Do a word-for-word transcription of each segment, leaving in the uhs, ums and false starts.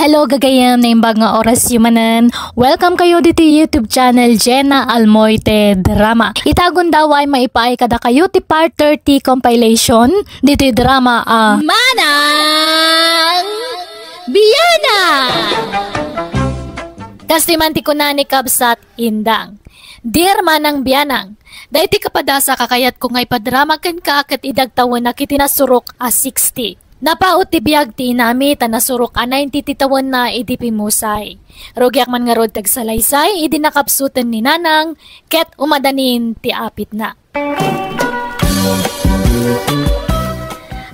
Hello, gagayem, naimbag nga oras yu manen. Welcome kayo ditoy YouTube channel, Jenna Almoite Drama. Ita gundaway maipaay kadakayo ti part thirty compilation ditoy drama a Manang Biana! Kastoy man ti kuna ni Kabsat Indang. Dear Manang Bianang, daytoy kapadasa kakayatko nga ipadrama kenka ket idagtawenak iti nasurok a sixty. Napaut ti biag ti inami ta nasurok a ninety ti tawenna idi pimmusay. Rugiak man ngarud ti agsalaysay idi nakapsuten ni Nanang ket umadanin ti apitna.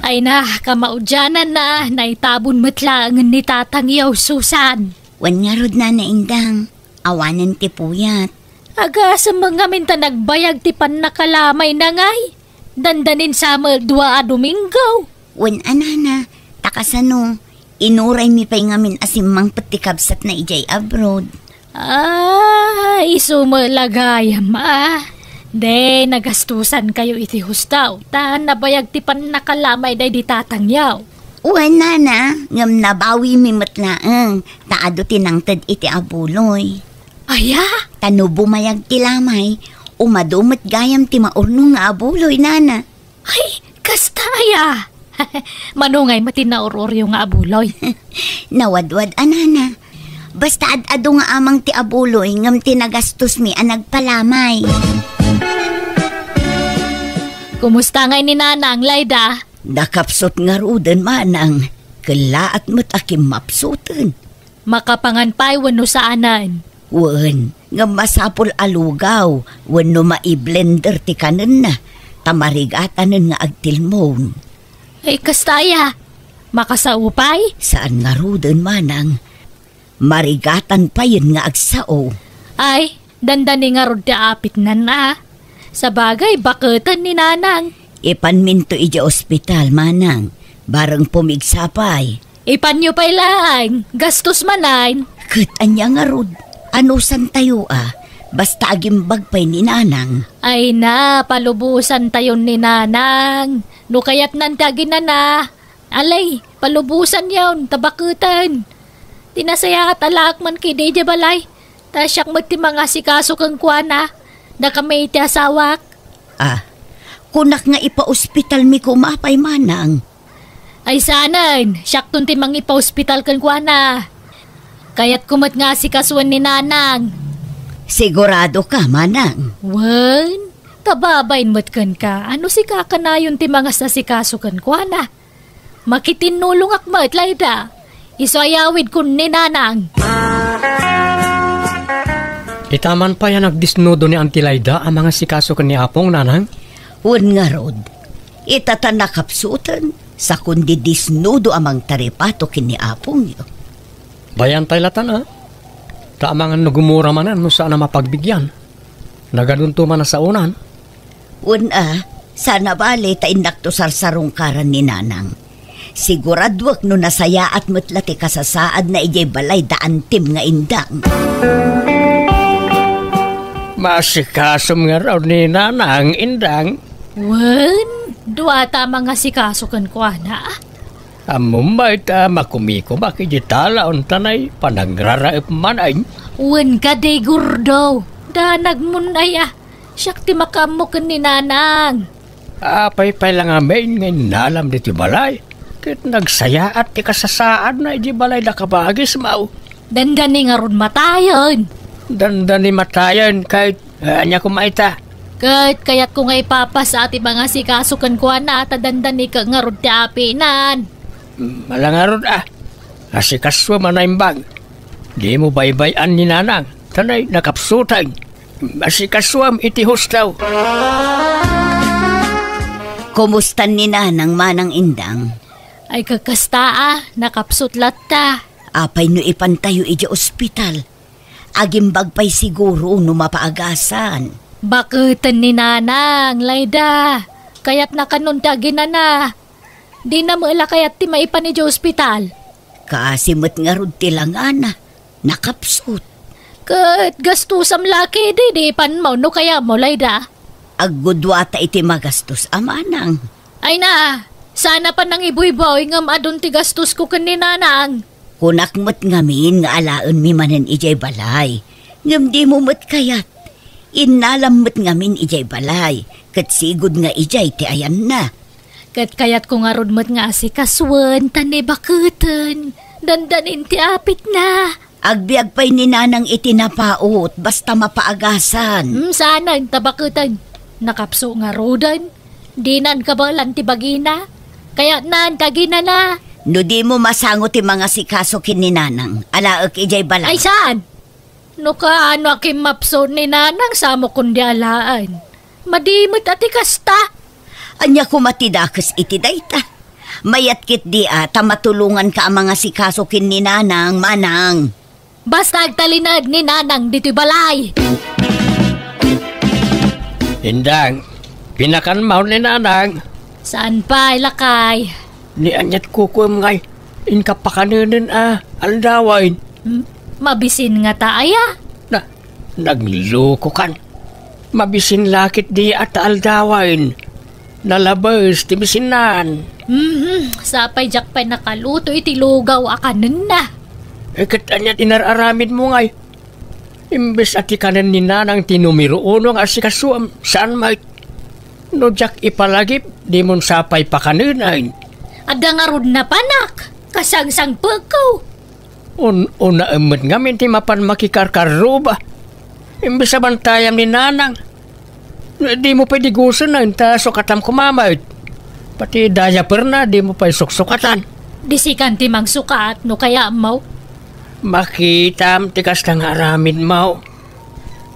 Ay na, kamaudiananna, naitabon met laengen ni Tatang Yao, Susan. Wen ngarud, Nana Indang, awanen ti puyat. Agasem ngamin ta nagbayag ti pannakalamay na ngay. Dandanin sa met dua a Domingo. Wen a, Nana, ta kasano, inuraymi pay ngamin a simmangpet ti kabsatna idiay abroad. Ah, isu met la gayam, a. De, nagastusan kayo iti hustaw, ta nabayag ti pannakalamay daydi Tatang Yao. Wen, Nana, ngem nabawimi met laeng, ta adu ti nangted iti abuloy. Aya? Ta no bumayag ti lamay, umadu met gayam ti maurnong nga abuloy, Nana. Ay, kasta aya? Mano ngay met ti naur-uryo nga abuloy? Nawadwad a, Nana. Basta ad-adu nga amang ti abuloy ngem ti nagastosmi a nagpalamay. Kumusta ngay ni Nanang, Layda? Nakapsut ngaruden, Manang. Kellaat met a kimmapsuten. Makapangan pay wenno saanen? Wen, ngem masapul a lugaw wenno mai-blender ti kanenna, ta marigatanen nga agtilmon. Ay, kasta aya? Makasao pay? Saan ngaruden, Manang. Marigatan payen nga agsao. Ay, dandani ngarud ti apitnan a. Sabagay, baketen ni Nanang. Ipanminto idiay ospital, Manang. Bareng pumigsa pay. Ipanyo pay laeng, gastos manen. Ket ania ngarud? Anusantayo a? Basta agimbag pay ni Nanang. Ay na, palubosantayon ni Nanang. No kayatnan ti aginana, alay, palubosanyon, ta baketen. Ti nasayaat a laak man kadi idiay balay. Ta siak met ti mangasikaso kenkuana. Dakami iti asawak. Ah, kunak nga ipaospitalmi koma pay, Manang. Ay saanen, siakton ti mangipaospital kenkuana. Kayatko met nga asikasuen ni Nanang. Sigurado ka, Manang? Wen, ta babain met kenka, a no sika kanayon ti mangasikaso kenkuana. Makitinnulongak met, Layda. Isu a yawidkon ni Nanang. Ita man pay a nagdisnudo ni Auntie Layda a mangasikaso ken ni Apong, Nanang? Wen ngarud, ita ta nakapsuten, sakon didisnudo a mangtaripato ken ni Apongyo. Bayan tay latan a. Ta amangan no gumura manen no saan a mapagbigyan. Nagadunto man a saonan. Wen a, sana bale ta innakto sarsarungkaran ni Nanang. Siguraduek no nasayaat met la ti kasasaadna idiay balay da Antim nga Indang. Maasikasom ngarud ni Nanang, Indang. Wen, dua ta mangasikaso kenkuana. Ammom met a makumikumak iti talaon ta nay panagraraep manen. Wen kadi, Gordo, danagmon aya. Siak ti makaammo ken ni Nanang. Apay pay la ngamin nga innalam ditoy balay? Ket nagsayaat ti kasasaadna idiay balay da kabagismo. Dandani ngarud matayen. Dandani matayen ket, eh, ania koma ita? Ket kayatko nga ipapasa ti mangasikaso kenkuana ta dandani ket ngarud ti apinan. Mm, ala ngarud a. Asikasoam a naimbag. Dimo baybay-an ni Nanang, ta nay nakapsuten. Asikasoam iti hustaw. Kumusta ni Nanang, Manang Indang? Ay, kakasta a, nakapsut latta. Apay no ipantayo idiay ospital? Agimbag pay siguro no mapaagasan. Baketen ni Nanang, Layda. Kayatna kanon ti aginana. Dina met la kayat ti maipan idiay ospital. Kaasi met ngarud ti langana. Nakapsut. Ket gastusam la kadi ipanmo no kayatmo, Layda. Agguduata iti magastos a, Manang. Ay na, sana pa nangibuyboy ngem adun ti gastosko ken ni Nanang. Kunak met ngamin nga alaenmi manen idiay balay. Ngem dimo met kayat. Innalam met ngamin idiay balay, ket sigud nga idiay ti ayanna. Ket kayatko ngarud met nga asikasuen ta ni baketen. Dandanin ti apitna. Agbiag pay ni Nanang iti napaut, basta mapaagasan. Hmm, saanen, ta baketen. Nakapso ngaruden. Dinan kabaelan ti bagina. Kayatnan, kaginana. No dimo masango ti mangasikaso ken ni Nanang, alaek idiay balay. Ay, saan? No kaano a kimmapso ni Nanang, samo kundi alaen. Madi met a ti kasta. Ania koma ti dakes iti dayta? Mayat ketdi a ta matulonganka a mangasikaso ken ni Nanang, Manang. Basta agtalinaed ni Nanang ditoy balay. Indang, pinakanmaw ni Nanang. Saan pay, lakay? Ni aniat kukuem ngay, inka pakanenen a aldawen. Hmm? Mabisin ngata aya? Na, naglukokan. Mabisin la ketdi a ta aldawen. Nalabes ti bisinnan. Mhm, sapay diak pay nakaluto iti lugaw a kanenna. Eh, ket ania ti inar-aramidmo ngay? Imbes a ti kanen ni Nanang ti numero uno nga asikasuem, saan met? No diak ipalagip, dimon sapay pakanenen. Adda ngarud napanak, kasangsangpekko. Un-, unaem met ngamin ti mapan makikarkarruba. Imbes a bantayam ni Nanang. Dimo pay digusen ta sukatam koma met. Pati diaperna, dimo pay suksukatan. Di sikan ti mangsukat no kayatmo. Makitam ti kasta nga aramidmo.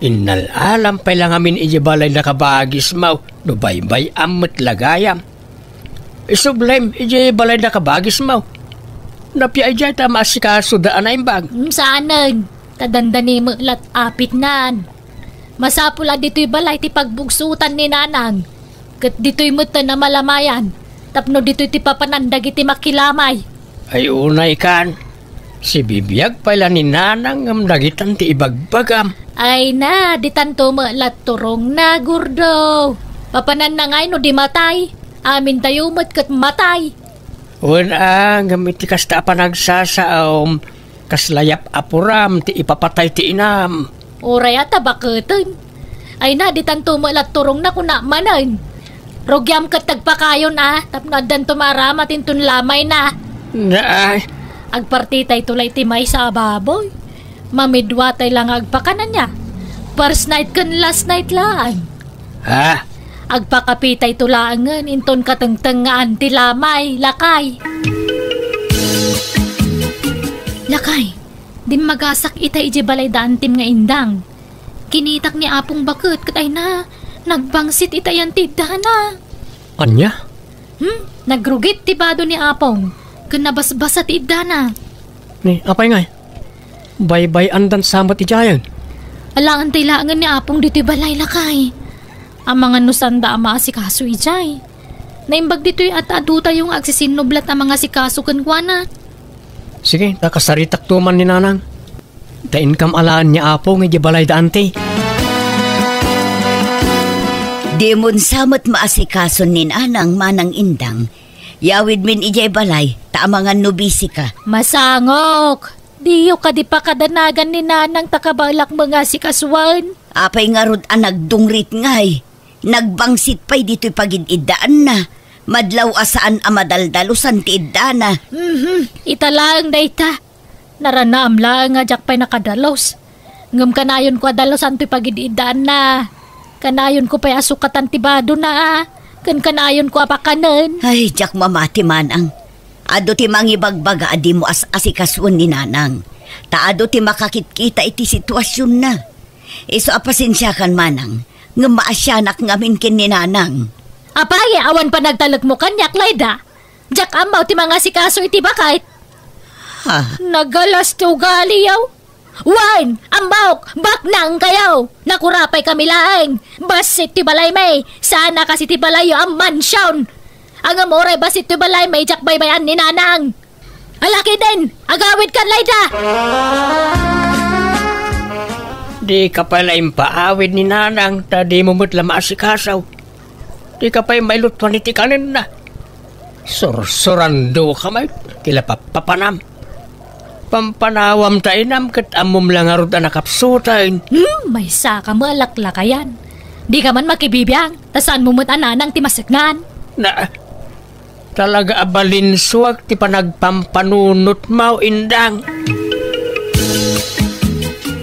Innal-alam pay la ngamin idiay balay da kabagismo no baybay-am met la gayam. Isublem idiay balay da kabagismo. Napia idiay ta maasikasoda a naimbag. Mm, saanen, ta dandani met lat apitnan. Masapul a ditoy balay ti pagbugsotan ni Nanang. Ket ditoy met ta namalamayan, tapno ditoy ti papanan dagiti makilamay. Ay unay kan, sibibiag pay la ni Nanang ngem dagitan ti ibagbagam. Ay na, ditanto met lat turongna, Gordo. Papananna ngay no di matay? Amintayo met ket matay. Wen a, ngem iti kasta a panagsasaom, kasla yap-apuram ti ipapatay ti inam. Uray a ta baketen. Ay na, ditanto met lat turongna, kunak manen. Rugiam ket agpakayon a, tapno addanto maaramat inton lamayna. Naay. Agpartitayto la iti maysa a baboy. Mamidwatay la nga agpakan ania. First night ken last night laeng. Ha? Agpakapitayto laengen inton katengtengngaan ti lamay, lakay. Lakay, dimmagasak ita idiay balay da Antim nga indang. Kinitak ni Apong baket ket ay na, nagbangsit ita yan ti iddana. Ania? Hmm? Nagrugit ti bado ni Apong, ken nabasbasa ti iddana. Ni, apay ngay? Baybay-andan sa met idiayen. Alaen ti laengen ni Apong ditoy balay, lakay. Amangan no sanda a maasikaso idiay. Naimbag ditoy a ta adutayo nga agsisinnublat a mangasikaso kenkuana. Sige, ta kasaritakto man ni Nanang. Ta inkam alaen ni Apong idiay balay da Anti. Dimon sa met maasikason ni Nanang, Manang Indang. Yawidmin idiay balay, ta amangan no bisika. Masangok! Diyo kadi pakadanagan ni Nanang ta kabaelak mangasikasoen? Apay ngarud a nagdungrit ngay? Nagbangsit pay ditoy pagid-iddaanna. Madlaw a saan a madaldalusan ti iddana. Mhm, ita laeng dayta. Naranaam laeng a diak pay nakadalus. Ngem kanayonko a dalusan toy pagid-iddaanna. Kanayonko pay a sukatan ti badona a. Ken kanayonko a pakanen. Ay, diak mamati, Manang. Adu ti mangibagbaga a dimo as-asikasoen ni Nanang. Ta adu ti makakitkita iti situasionna. Isu a pasensiakan, Manang, ngem maasianak ngamin ken ni Nanang. Apay, awan panagtalekmo kaniak, Layda? Diak ammo ti mangasikaso iti baket. Ha? Nagalas ti ugaliyo. Wen, ammok, baknang kayo. Nakurapaykami laeng. Bassit ti balaymi. Saan a kas iti balayyo a mansion. Ngem uray bassit ti balaymi, diak baybay-an ni Nanang. Alakiden, agawidkan, Layda! Dika pay la impaawid ni Nanang, ta dimo met la maasikaso. Dika pay mailutuan iti kanenna. Sursurandoka met, ti la pappapanam. Pampanawam ta inam ket ammom la ngarud a nakapsuten. Hmm, maysa ka met a laklakayan. Di ka man makibibiang, ta saan mo met a nanang ti maseknan. Na, talaga a balinsuak ti panagpampanunotmo, Indang.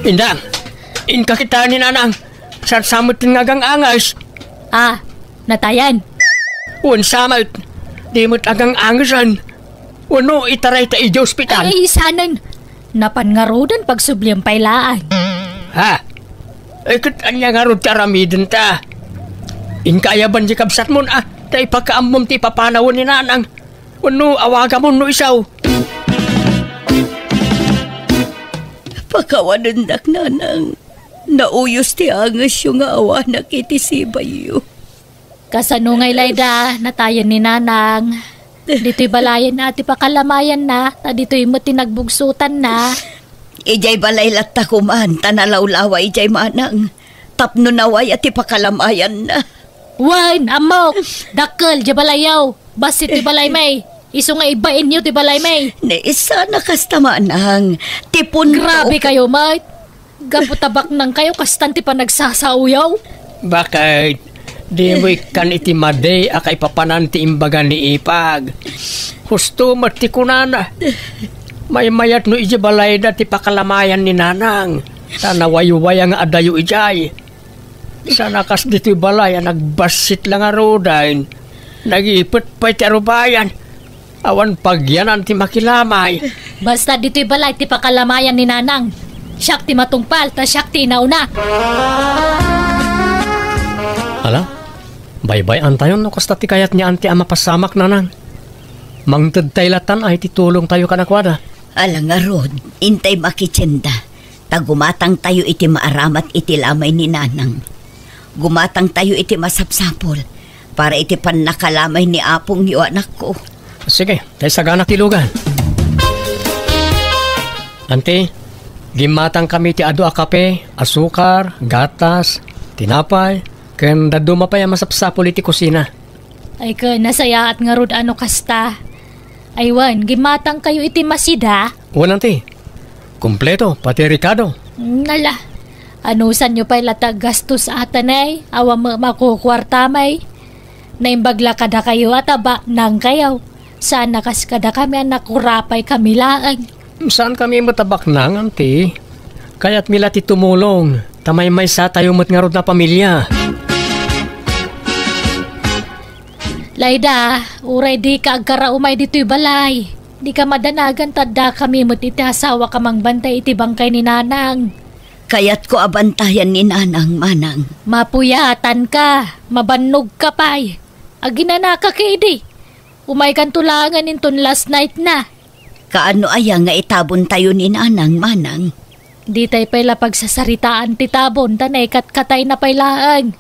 Indang, inka kita ni Nanang. Saan sa met ti ngagang-anges? Ah, natayen. Wen sa met, di met agang-angesen. Wenno itaray ta idiay ospital? Ay, sanen. Napan ngaruden pagsublian pay laeng. Ha? Ay, ket ania ngarud ti aramidenta? Inka aya ban di kabsatmon, a, ta ipakaammom ti ipapanawen ni Nanang. Wenno awagamon no isu. Pakawanendak, Nanang. Nauyos ti angesyo nga awanak iti sibayyo. Kasano ngay layda, natayen ni Nanang? Ditoy balayen a ti pakalamayanna, ta ditoy met ti nagbugsotanna. Idiay balay latta koman, ta nalawlawa idiay manang. Tapno nawaya ti pakalamayanna. Wen, ammok, dakkel diay balayyo. Bassit ti balaymi. Isu nga ibainyo ti balaymi. Ni, saan a kasta, Manang. Ti punto. Grabe kayo, met. Gapu ta baknang kayo, kastan ti panagsasaoyo. Bakit? Dimo ikkan iti madi a kaipapanan ti imbaga ni Ipag. Husto met ti kunana. Maymayat no idiay balayda ti pakalamayan ni Nanang. Ta nawaywaya nga adayo idiay. Saan a kas ditoy balay a nagbassit la ngaruden. Nagipet pay ti arubayan. Awan pagyanan ti makilamay. Basta ditoy balay ti pakalamayan ni Nanang. Siak ti matungpal, ta siak ti inauna. Ala, baybay-antayon no kasta ti kayat ni Auntie a mapasamak, Nanang. Mangtedtay latan ay ti tulongtayo kadakuada. Ala ngarud, intay makitienda. Ta gumatangtayo iti maaramat iti lamay ni Nanang. Gumatangtayo iti masapsapul para iti pannakalamay ni apongyo, anakko. Sige, ta isaganak ti lugan. Auntie, gimmatangkami ti adu a kape, asukar, gatas, tinapay, ken dadduma pay a masapsapul iti kusina. Ay, ken nasayaat ngarud a no kasta. Ay, wen, gimmatangkayo iti masida? Wen, Auntie. Kompleto, pati rekado. Nala, anusanyo pay la ti aggastos, Atanay? Awan met makukuartamay. Naimbag la kadakayo a ta baknangkayo. Saan a kas kadakami a nakurapay kami laeng. Saankami met a baknang, Auntie. Kayatmi la ti tumulong, ta maymaysatayo met ngarud a pamilya. Layda, uray dika agkaraumay ditoy balay. Dika madanagan ta addakami met iti asawak a mangbantay iti bangkay ni Nanang. Kayatko a bantayan ni Nanang, Manang. Mapuyatanka, mabannogka pay. Aginanaka ketdi. Umaykanto laengen inton last night na. Kaano aya nga itabontayo ni Nanang, Manang? Ditay pay la pagsasaritaan ti tabon ta naikatkatayna pay laeng.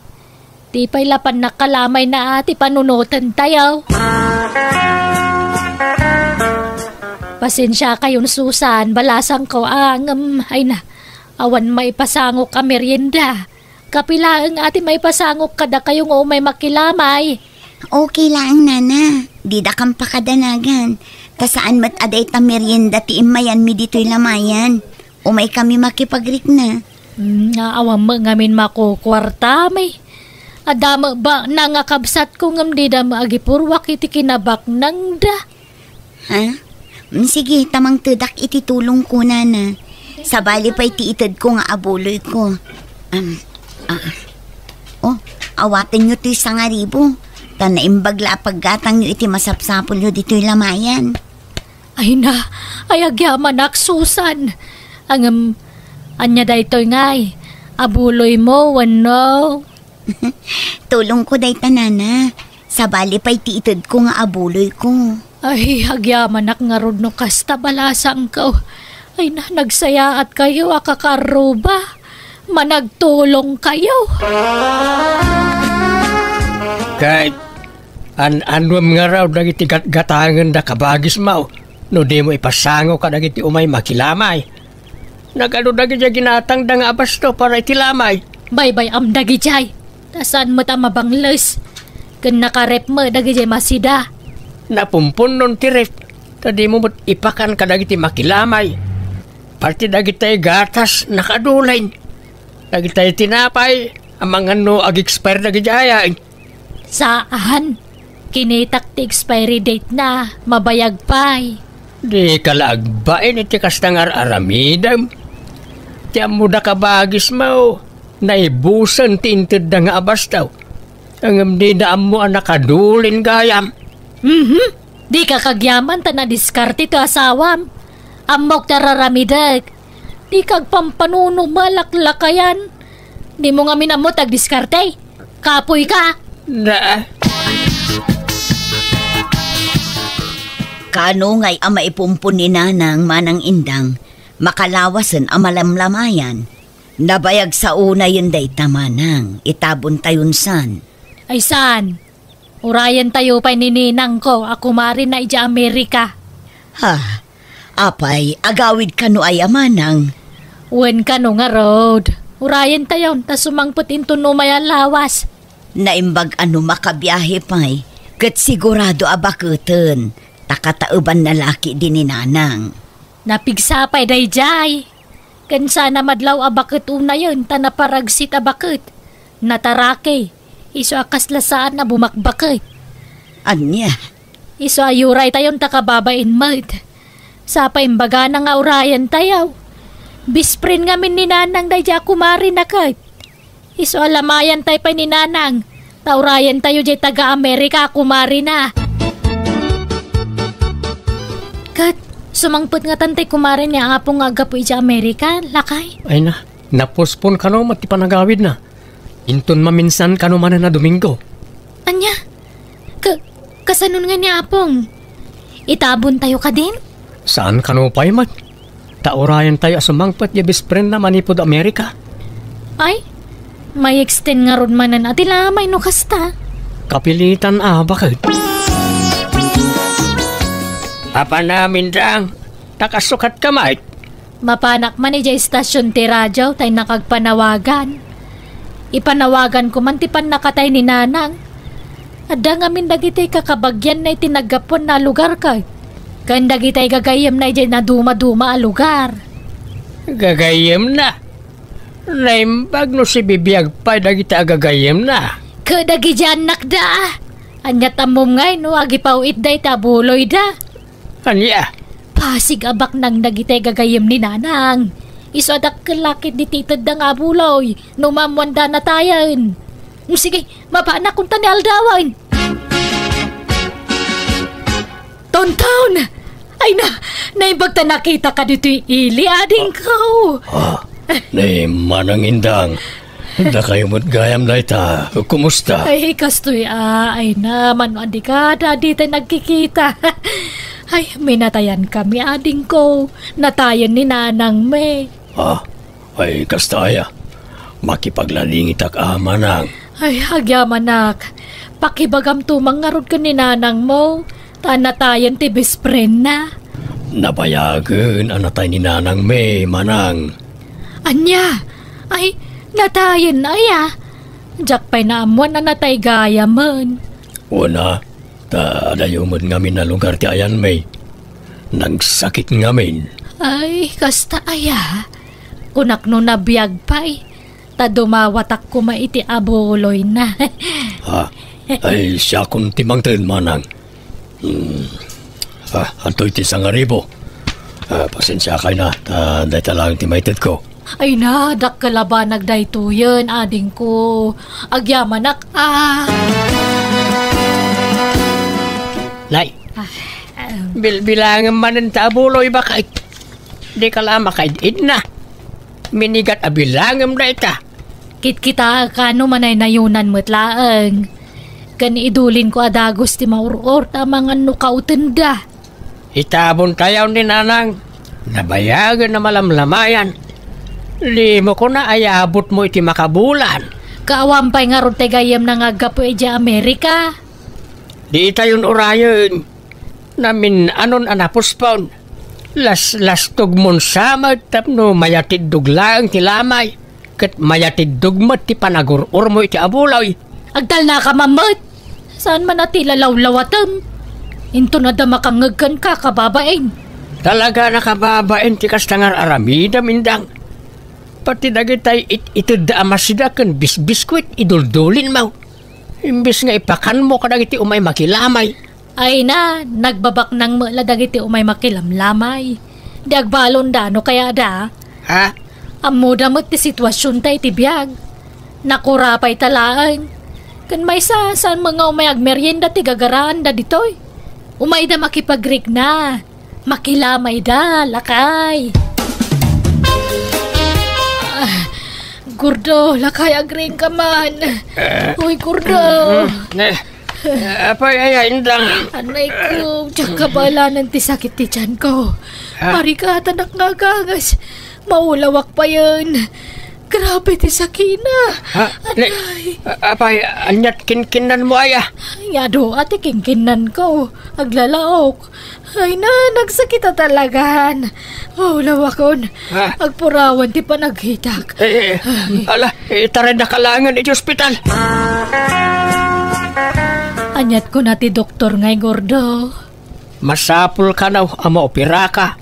Di pay la pannakalamayna a ti panunotentayo. Pasensiakayon, Susan, balasangko a ngem, ay na, awan maipasangok a merienda. Kape laeng a ti maipasangok kadakayo nga umay makilamay. Okay laeng, Nana. Didakam pakadanagan. Ta saan met a dayta merienda ti immayanmi ditoy lamayan. Umaykami makipagrikna. Hmm, nga awan met ngamin makukuartami. Adda met baknang a kabsatko ngem dida met agipurruak iti kinabaknangda. Ha? Mm, sige, ta mangtedak iti tulongko, Nana. Sabali pay ti itedko nga abuloyko. Am, ah. Oh, awatenyo toy sangaribu. Ta naimbag la a paggatangyo iti masapsapulyo ditoy lamayan. Ay na, ay agyamanak, Susan. Ngem, ania daytoy ngay? Abuloymo wenno? Tulongko dayta, Nana. Sabali pay ti itedko nga abuloyko. Ay, agyamanak ngarud no kasta, balasangko. Ay na, nagsayaatkayo a kakarruba. Managtulongkayo. Ket an-anuem ngarud dagiti gatgatangenda, kabagismo, no dimo ipasangok kadagiti umay makilamay. Nagadu dagidiay ginatangda nga abasto para iti lamay. Baybay-am dagidiay. Ta saan met a mabangles. Ken nakarep met dagidiay masida. Napumpunnon ti ref, ta dimo met ipakan kadagiti makilamay. Pati dagitay gatas, nakadulin. Dagitay tinapay, amangan no ag-expire dagiti aya. Saan. Kinitak ti expiry date na, mabayag pay. Dika la agbain iti kasta nga ar-aramidem. Ti ammoda kabagismo, naibusen ti intedda nga abastaw. Ngem dida ammo a nakadulin gayam. Mhm. Dika kagyaman ta nadiskarte ti asawam. Ammok ti ar-aramidek. Dika agpampanunot malaklakayan. Dimo ngamin ammo ti agdiskarte. Kapoy ka. Na. Kaano ngay a maipumpon ni Nanang, Manang Indang, makalawasen a malamlamayan? Nabayag sa unayen dayta, Manang, itabontayon san. Ay saan? Urayentayo pay ni ninangko a kumarina idiay Amerika. Ha? Apay, agawid kano aya, Manang? Wen kano ngarud. Urayentayon ta sumangpet inton umay a lawas. Naimbag a no makabiahe pay, ket sigurado a baketen, ta kataebanna la ketdi ni Nanang. Napigsa pay daydiay. Ken saan a madlaw a baket unayen ta naparagsit a baket. Natarake. Isu a kasla saan a bumakbaket. Ania? Isu a uraytayon ta kababain met. Sa pay imbagana nga urayentayo. Best friend ngamin ni Nanang daydiay a kumarina ket. Isu a lamayantay pay ni Nanang, ta urayentayo diay taga-Amerika a kumarina. Ket, sumangpet ngatan tay kumare ni Apong nga aggapu idiay Amerika, lakay? Ay na, napospon kano met ti panagawidna. Inton maminsan kano manen a Domingo. Ania? Ka-, kasanon nga ni Apong? Itabontayo kadin? Saan kano pay met? Ta urayentayo a sumangpet diay best friendna manipud Amerika. Ay, may extend ngarud manen a ti lamay no kasta. Kapilitan a baket. Apan amin dang, ta kasukat ka met. Mapanak man idiay istasyon ti radio ta innak agpanawagan. Ipanawaganko man ti pannakatay ni Nanang. Adda ngamin dagiti kakabagianna iti naggapuanna a lugar ket, ken dagiti gagayyemna idiay nadumaduma a lugar. Gagayyemna? Naimbag no sibibiag pay dagiti agagayyemna. Ket dagiti annakda? Ania ti ammom ngay no agipaw-itda iti abuloyda? Ania? Pasig a baknang dagiti gagayyem ni Nanang. Isu a dakkel la ketdi ti itedda nga abuloy no maammoanda a natayen. Sige, mapanak kunta ni aldawen. Tonton! Ay na, naimbag ta nakitaka ditoy ili, adingko. Ah, ni Manang Indang. Dakayo met gayam dayta. Kumusta? Ay, kastoy a, ay na, mano a dika, dadi tay nagkikita. Ay, minatayan kami, adingko. Natayen ni Nanang mi. Ah, ay, kasta aya. Makipagladingitak a, Manang. Ay, agyamanak. Pakibagam tumang ngarud ken ni Nanang mo. Ta natayen ti best friend na. Nabayagen a natay ni Nanang mi, Manang. Ania? Ay, natayen aya? Diak pay naammuan a natay gayamen. Wen a, ta adayo met ngamin a lugar ti ayan mi. Nagsakit ngamin. Ay, kasta aya? Kunak no nabiag pay, ta dumawatak koma iti abuloy na. Ha? Ay, siakon ti mangted, Manang. Hmm. Ah, antoy ti sangaribo? Ah, pasensiakay na, ta dayta laeng ti maitedko. Ay na, dakkel a banag daytoyen, adingko. Agyamanak, ah. Nay, ah, ah. Bilbilangem manen ta abuloy, baket. Dika la makaid-id na. Minigat a bilangem dayta. Kitkitaek kano manaynayonan met laeng. Ken idulinko a dagus ti maur-or ta amangan no kautenda. Itabontayo ni Nanang. Nabayagen a malamlamayan. Limokon a ayabutmo iti makabulan. Kaawan pay ngarud ti gayyemna nga aggapu idiay Amerika. Ditayon urayen. Namin-anon a napuspon. Laslastogmon sa met tapno mayatiddog laeng ti lamay, ket mayatiddog met ti panagur-urmo iti abuloy. Agtalnaka man met! Saan man a ti lalawlawatem? Inton adda makangngeg kenka, kababain. Talaga a nakababain ti kasta nga ar-aramidem, Indang. Pati dagitay it-itedda a masida ken bisbiskuit, iduldulinmo. Imbes nga ipakanmo kadagiti umay makilamay. Ay na, nagbabaknang met la dagiti umay makilamlamay. Di agbalonda no kayada. Ha? Ammoda met ti situasionta iti biag. Nakura pay ta laeng. Ken maysa, saan met nga umay agmerienda ti gagaraanda ditoy. Umayda makipagrikna. Makilamayda, lakay. Ah, Gordo, lakay, agriingka man. Uy, Gordo. Mm, eh, eh, apay aya, Indang? Anay ko, diak kabaelanan ti sakit ti tianko. Ha? Arigatanak nga agangas. Maulawak payen. Grabe ti sakina. Ha? Ne, Anay. A-, apay, aniat kinkinnanmo aya? Ay, adu, ati kinkinnanko. Aglalaok. Ay na, nagsakit a talagan. Maulawakon. Ha? Agpurawan ti panagkitak. Eh, eh, ala, itarayda ka laengen iti ospital. Aniat kuna ti doktor ngay, Gordo? Masapul kano a maoperaka.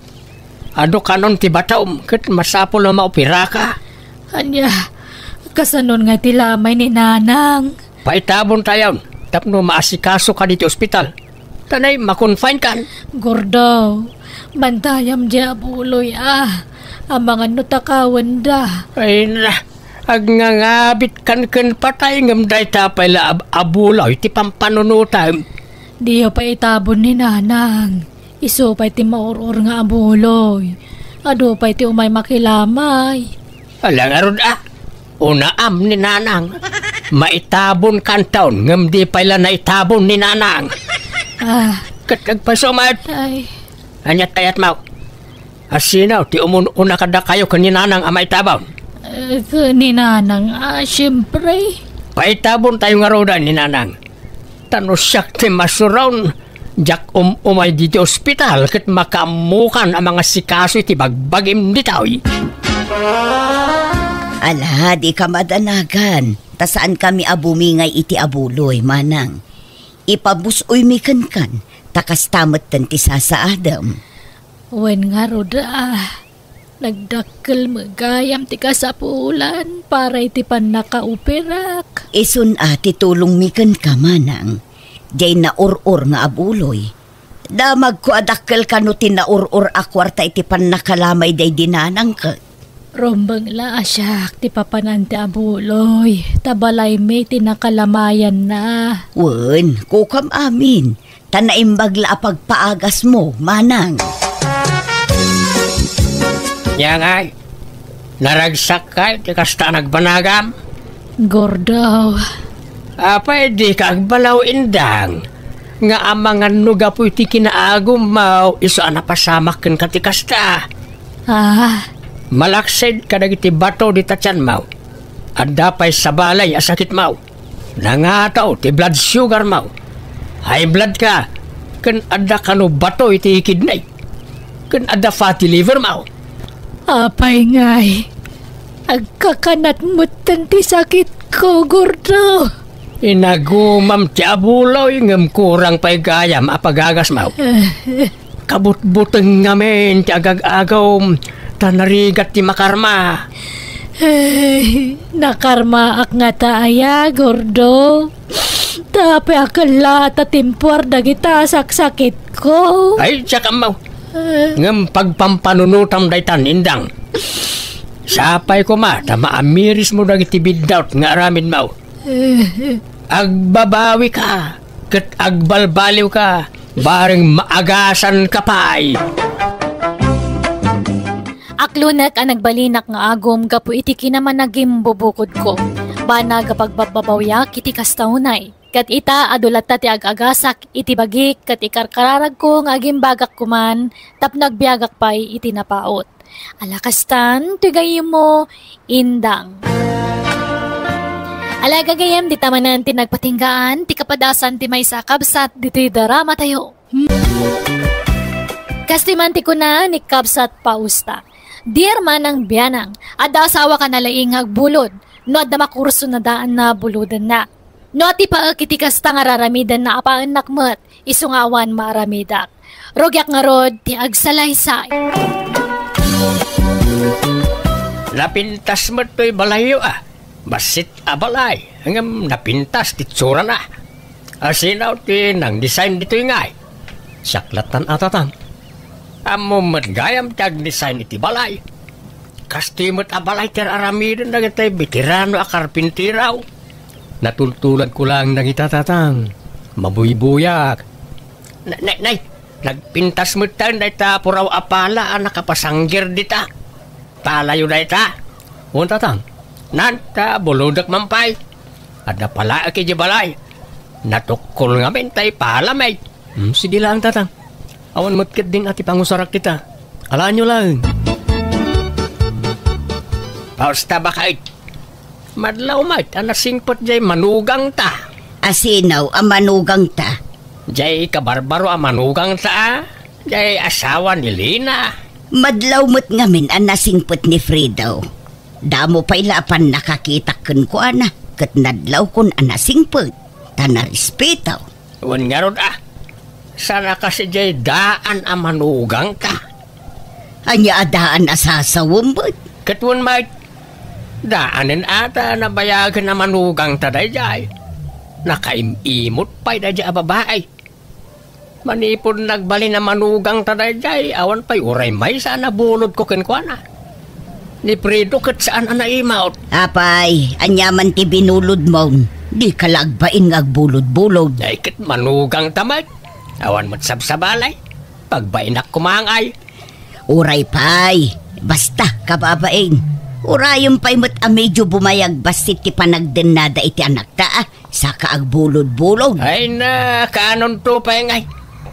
Adu kanon ti batom, ket masapul a maoperaka. Ania, kasanon nga ti lamay ni Nanang? Paitabontayon tapno maasikasoka ditoy ospital. Tanay, makonfinekan. Gordo, bantayam diay abuloy a. Amangan no takawenda. Ay na, agngangabitkan ken patay ngem dayta pay la ab-, abuloy ti pampanunotam. Diyo pay itabon ni Nanang. Isu pay ti maur-or nga abuloy. Adu pay ti umay makilamay. Ala ngarud a. Unaam ni Nanang. Maitabonkanton, ngem di pay la naitabon ni Nanang. Ah. Ket agpayso met. Ay. Aniat kayatmo? Asino ti umun-una kadakayo ken ni Nanang a maitabon? Eh, ken ni Nanang, ah, siempre. Paitabontayo ngaruden ni Nanang. Ta no siak ti masuron, diak um-umay ditoy ospital ket makaammokan a mangasikaso iti bagbagim ditoy. Ala, dika madanagan, ta saankami a bumingay iti abuloy, Manang. Ipabus-oymi kenkan, ta kasta metten ti sasaadem. Wen ngarud a, nagdakkel met gayam ti kasapulan para iti pannakaoperak. Isun a ti tulongmi kenka, Manang. Diay naur-or nga abuloy. Damagko a dakkel kano ti naur-or a kuarta iti pannakalamay daydi Nanang ket. Rumbeng la a siak ti papanan ti abuloy, ta balaymi ti nakalamayanna. Wen, kukam amin, ta naimbag la a pagpaagasmo, Manang. Nia ngay, naragsakkay ti kasta a nagbanagam? Gordo. Apay dika agbalaw, Indang, nga amangan no gapu iti kinaagummo, isu a napasamak kenka ti kasta? Ah. Malaksid kadagiti bato dita tianmo. Adda pay sabali a sakitmo. Nangataw ti blood sugarmo. High blood ka, ken adda kano bato iti kidney. Ken adda fatty livermo. Apay ngay, agkakanat metten ti sakitko, Gordo. Inagumam ti abuloy, ngem kurang pay gayam a pagagasmo. Kabutbuteng ngamin ti agag-agum, ta narigat ti makarma. Ay, nakarmaak ngata aya, Gordo? Tapay a kella ta timpuar dagita saksakitko. Ay, diak ammo. Eh. Ngem pagpampanunotam daytan, Indang. Sapay koma ta maamirismo dagiti biddaut nga aramidmo. Eh. Agbabawika ket agbalbaliwka, bareng maagasanka pay. Aklonek a nagbalinak nga agum gapu iti kinamanagimbubukodko. Banag a pagbabbabawiak iti kasta unay. Ket ita, adu latta ti ag-agasak iti bagik ket ikarkararagko nga agimbagak koman tapno agbiagak pay iti napaut. Ala kastan, ti gayyemmo, Indang. Ala gagayyem, dita manen ti nagpatinggaan ti kapadasan ti maysa a kabsat ditoy dramatayo. Kastoy man ti kuna ni Kabsat Pausta, "Dear Manang Bianang, adda asawak a nalaing nga agbulod. No adda makurso, nadaanna, bulodenna." No atipaek iti kasta nga raramidenna, apaennak met, isu nga awan maaramidak. Rugiak ngarud ti agsalaysay. Napintas met toy balayyo, a. Bassit a balay, ngem napintas ti itsurana. Asino ti nang-design ditoy ngay? Siak lattan a, Tatang. Ammom met gayam ti ag-design iti balay. Kastoy met a balay ti ar-aramiden dagiti beterano a karpintero. Natultuladko laeng dagita, Tatang. Mabuybuyak. Na-, nay, nay, nagpintas metten dayta puraw a pala a nakapasanggir dita. Palayo dayta? Wen, Tatang. Nan, ta bulodek man pay. Adda palaek idiay balay. Natukkol ngamin tay pala, may. Hmm, sige laeng, Tatang. Awan met ketdin a ti pangusarak dita. Alaenyo laeng. Pausta, baket. Madlaw met a nasingpet jay manugangta. Asino a manugangta? Jay kabarbaro a manugangta, a? Jay asawa ni Lina. Madlaw met ngamin a nasingpet ni Fredo. Damo pay la a pannakakitak kenkuana, ket nadlawkon a nasingpet, ta narespeto. Wen ngarud, a, saan a kas idiay daan a manugangta? Ania a daan a sasawem met? Ket wen met, daanen a ta nabayagen a manugangta daydiay. Nakaim-imot pay daydiay a babai. Manipud nagbalin a manugangta daydiay, awan pay uray maysa a nabulodko kenkuana. Ni Fredo ket saan a naimot. Apay, ania man ti binulodmo? Dika la agbain nga agbulod-bulod. Ay, ket manugangta met. Awan met sabsabalay. Pagbainak koma ngay. Uray pay. Basta, kababain. Urayem pay met a medio bumayag bassit ti panagdennada iti anakta, a. Saka agbulod-bulod. Ay na, kaanonto pay ngay.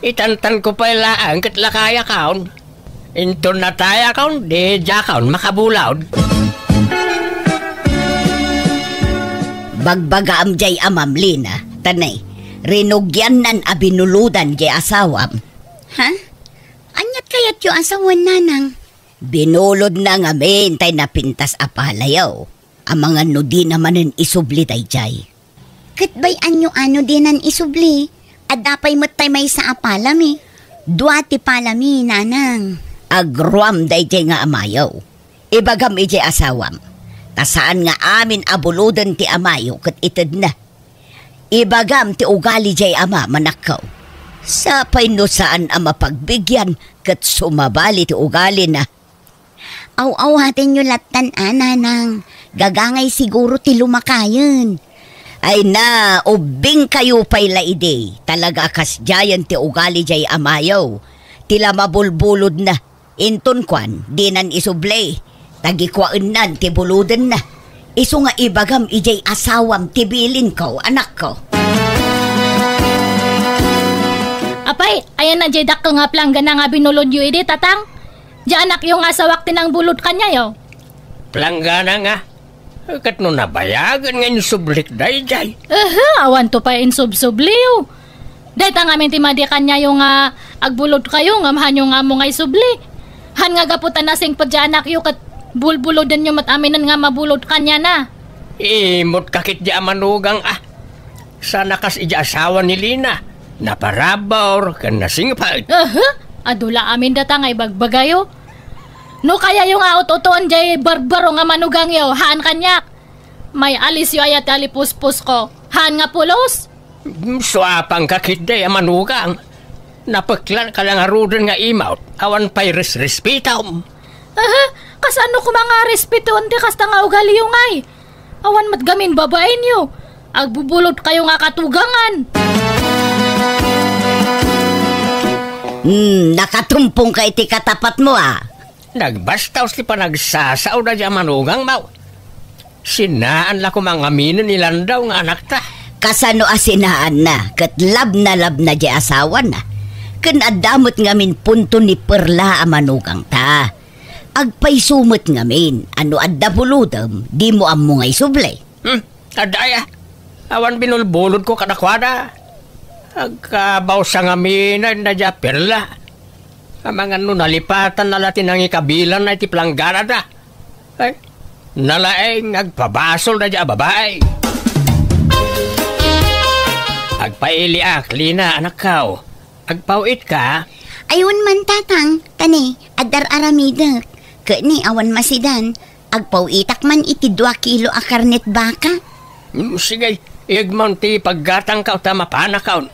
Itantanko pay laeng ket lakayakon. Inton natayakon, di diakon makabulod. Bagbagaam jay amam, Lina, ta nay, rinugiannan a binulodan jay asawam. Ha? Aniat kayatyo a sawen, nanang? Binulodna ngamin tay napintas a palayo. Amangan no dina manen isubli daydiay. Ket bay-anyo a no dinan isubli, adda pay met tay maysa a palami. Dua ti palami, nanang. Agruam daydiay nga amayo. Ibagam idiay asawam, ta saan nga amin a buloden ti amayo ket itedna. Ibagam ti ugali diay ama, manakkaw. Sapay no saan a mapagbigian ket sumabali ti ugalina. Aw-awatenyo lattan a, nanang. Gagangay siguro ti lumakayen. Ay na, ubbingkayo pay la idi. Talaga a kasdiayen ti ugali diay amayo. Ti la mabulbulodna. Inton kuan, dinan isubli. Tagikuaennan ti bulodenna. Isu nga ibagam idiay asawam ti bilinko, anakko. Apay, ayanna diay dakkel nga planggana nga binulodyo idi, tatang? Diay anakyo nga asawak ti nangbulod kaniayo. Planggana nga? Ket no nabayagen nga insublik daydiay. Aha, awanto pay insubsubliyo. Dayta ngamin ti madi kaniayo nga agbulodkayo ngem haanyo nga ammo nga isubli. Haan nga gapu ta nasingpet diay anakyo ket bulbulodenyo met aminen nga mabulod kaniana. Imot ka ketdi a manugang a. Saan a kas idiay asawa ni Lina. Naparabur ken nasingpet. Aha, adu la amin data nga ibagbagayo. No kayayo nga ut-uton diay barbaro nga manugangyo, haan kaniak. May alisyo aya ti alipuspusko. Haan nga pulos? Mm, suapan ka ketdi a manugang. Napeklan ka la ngaruden nga imot. Awan pay resrespetom. Aha, kasano koma nga respetoen ti kasta nga ugaliyo ngay? Awan met gamin babaenyo. Agbubulodkayo nga katugangan. Hmm, nakatumpong ka iti katapatmo, a. Nagbastaos ti panagsasao daydiay a manugangmo. Sinaan la koma ngaminen ni Landaw nga anakta. Kasano a sinaanna, ket labnalabna diay asawana. Ken adda met ngamin punto ni Perla a manugangta. Agpayso met ngamin a no adda bulodem, dimo ammo nga isubli. Hmm, adda aya. Awan binulbulodko kadakuada. Agkabawsa ngaminen daydiay a Perla. Amangan no nalipatanna la ti nangikabilanna iti plangganada. Ay, nalaeng agpabasol daydiay a babai. Ay, iliak, Lina, anakkaw. Agpaw-itka? Ay, wen man, Tatang, ta ne, adda ar-aramidek. Ket ne, awan masidan, agpaw-itak man iti dua kilo a karnet baka. Mm, sige, igmon ti paggatangkaw ta mapanakon.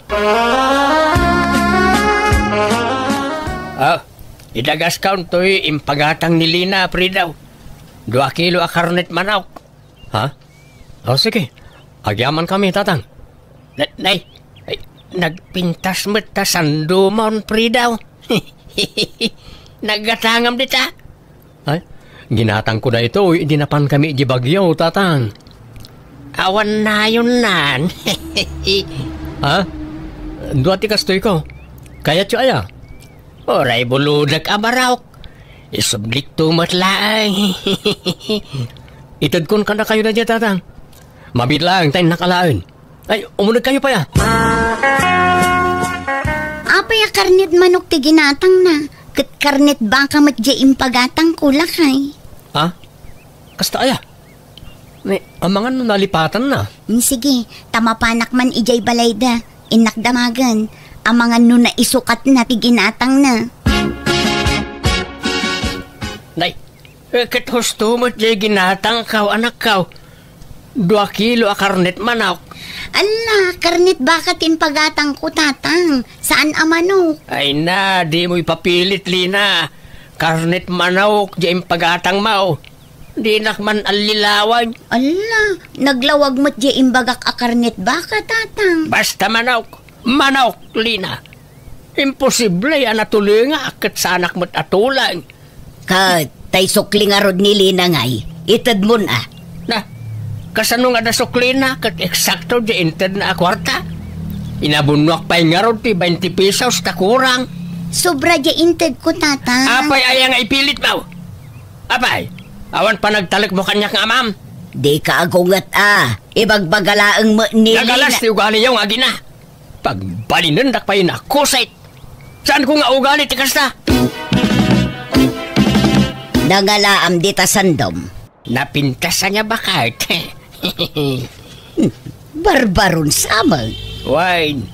Ah, idagaskon toy impagatang ni Lina, Fridaw. Dua kilo a karnet manok. Ha? O, sige. Agyamankami, Tatang. Na-, nay, ay, nagpintas met ta sandumon, Fridaw. Naggatangam dita. Ay, ginatangko daytoy idi napankami idiay Baguio, Tatang. Awan nayonnan. Ha? Dua ti kastoyko. Kayatyo aya? Uray buludak a barok. Isublikto met laeng. Itedkon kadakayo daydiay, Tatang. Mabiit laeng ta innak alaen. Ay, umunegkayo pay, a. Apay a karnet manok ti ginatangna, ket karnet baka met diay impagatangko, lakay. Ha? Kasta aya? Ni, amangan no nalipatanna. Mm, sige, ta mapanak man idiay balayda. Innak damagen, amangan no naisukatna ti ginatangna. Nay, eh, ket husto met diay ginatangkaw, anakkaw. Dua kilo a karnet manok. Alla, karnet baka ti impagatangko, Tatang. Saan a manok. Ay na, dimo ipapilit, Lina. Karnet manok diay impagatangmo. Dinak man allilawan. Alla, naglawag met diay imbagak a karnet baka, Tatang. Basta manok, manok, Lina. Imposible a natulingak ket saanak met a tuleng. Ket tay sukli ngarud ni Lina ngay, itedmon a. Na, kasano nga da suklina ket eksakto diay intedna a kuarta? Inabunnoak pay ngarud ti bainte pesos ta kurang. Sobra diay intedko, Tatang. Apay aya nga ipilitmo? Apay, awan panagtalekmo kaniak nga amam? Dika agunget a. Ibagbaga laeng met ni Lina. Nagalas ti ugaliyo nga agina. Pagbalinendak pay nakusit. Saanko nga ugali ti kasta? Nangalaam dita sandom. Napintas ania baket? Barbaron sa met. Wen,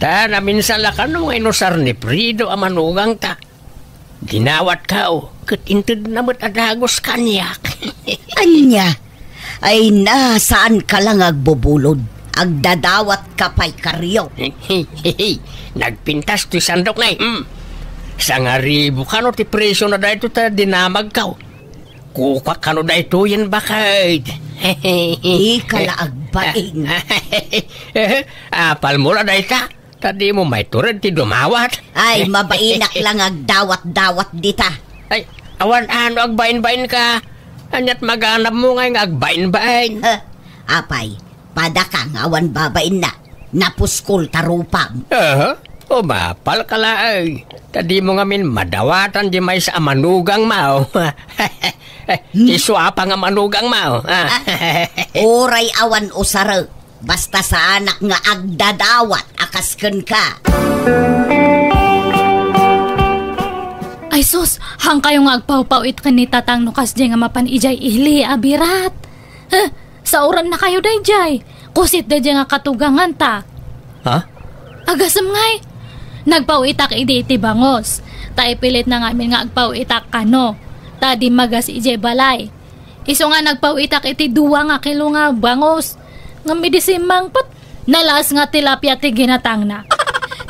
ta naminsan la kano nga inusar ni Frido a manugangta. Dinawatko, ket intedna met a dagus kaniak. Ania? Ay na, saanka la nga agbubulod. Agdadawatka pay kario. Nagpintas ti sandok na, eh. Hmm. Sangaribu kano ti presyo na daytoy ta dinamagko. Kukuak kano daytoyen baket. Ika la agbain. Apalmo la dayta? Ta dimo maitured ti dumawat. Ay, mabainak la nga agdawat-dawat dita. Ay, awan ano agbain-bainka. Aniat maganabmo ngay nga agbain-bain? Huh, apay, padaka nga awan babainna. Napuskol ta rupam. Aha, umapalka laeng. Ta dimo ngamin madawatan diay maysa a manugangmo. Ti suapa nga manugangmo. Uray awan usarek. Basta saanak nga agdadawat a kas kenka. Ay sus, haankayo nga agpawpaw-it ken ni Tatang no kasdiay nga mapan idiay ili a birat. Huh, saorannakayo daydiay. Kusit daydiay nga katuganganta. Ha? Agasem ngay. Nagpaw-itak idi iti bangos. Ta ipilitna ngamin nga agpaw-itak kano. Ta dimmagas idiay balay. Isu nga nagpaw-itak iti dua nga kilo nga bangos. Ngem idi simmangpet, nalaas nga tilapia ti ginatangna.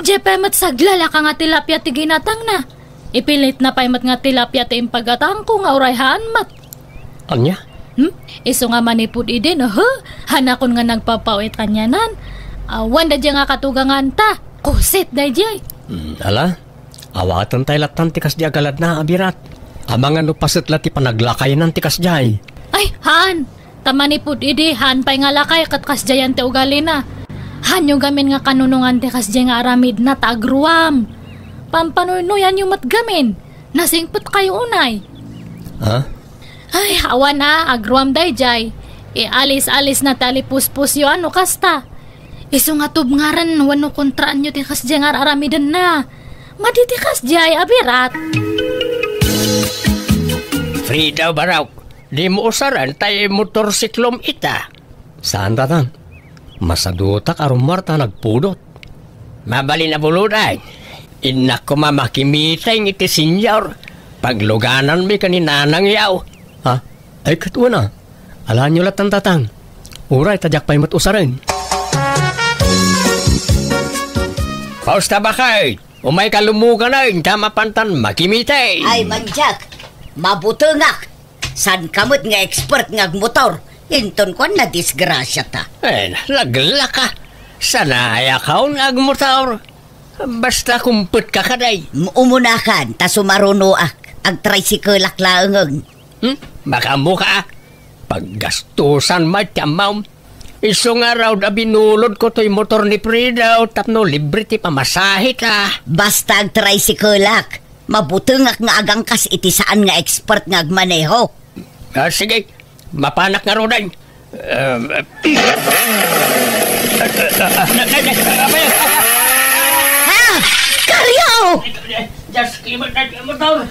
Diay pay met saglalaka nga tilapia ti ginatangna. Ipilitna pay met nga tilapia ti impagatangko nga uray haan met. Ania? Hmm? Isu nga manipud idi, aha, haanakon nga nagpapaw-it kanianan. Awan daydiay nga katuganganta. Kusit daydiay. Hmm, ala? Awatentay lattan ti kasdi a galadna a birat. Amangan no paset la ti panaglakaynan ti kasdiay. Ay, haan! Ta manipud idi, haan pay nga lakay ket kasdiayan ti ugalina. Haanyo gamin nga kanunongan ti kasdiay nga aramidna ta agruam. Pampanuynoyanyo met gamin. Nasingpetkayo unay. Ha? Ay, awan a, agruam daydiay. Ialis-alisna ti alipuspusyo a no kasta. Isu nga tubngaran wenno kontraanyo ti kasdiay nga ar-aramidenna. Madi ti kasdiay a birat. Frida, barok, dimo usaren tay motorsiklom ita. Saan, Tatang? Masadutak a rummuar ta nagpudot. Mabalin a buludan. Innak koma makimiteng iti senior. Paglugananmi ken ni nanangyo. Ha? Ay, ket wen a. Alaenyo lattan, Tatang. Uray ta diak pay met usaren. Pausta, baket. Umayka lumuganen ta mapantan makimiteng. Ay, mandiak. Mabutengak. Saanka met nga expert nga agmotor. Inton kuan, nadisgrasiata. Eh, naglaka. Sanayakon nga agmotor. Basta kumpetka kadi. M-, umunakan, ta sumarunoak. Agtricycle-ak laengen. Hmm? Makaammoka, a? Paggastusan met ti ammom. Isu ngarud a binulodko toy motor ni Fredo tapno libre ti pamasaheta. Basta agtricycle-ak, mabutengak nga agangkas iti saan nga expert nga agmaneho. Ah, sige, mapanak ngaruden. Um, Ha? Kario! Just keep it, motor.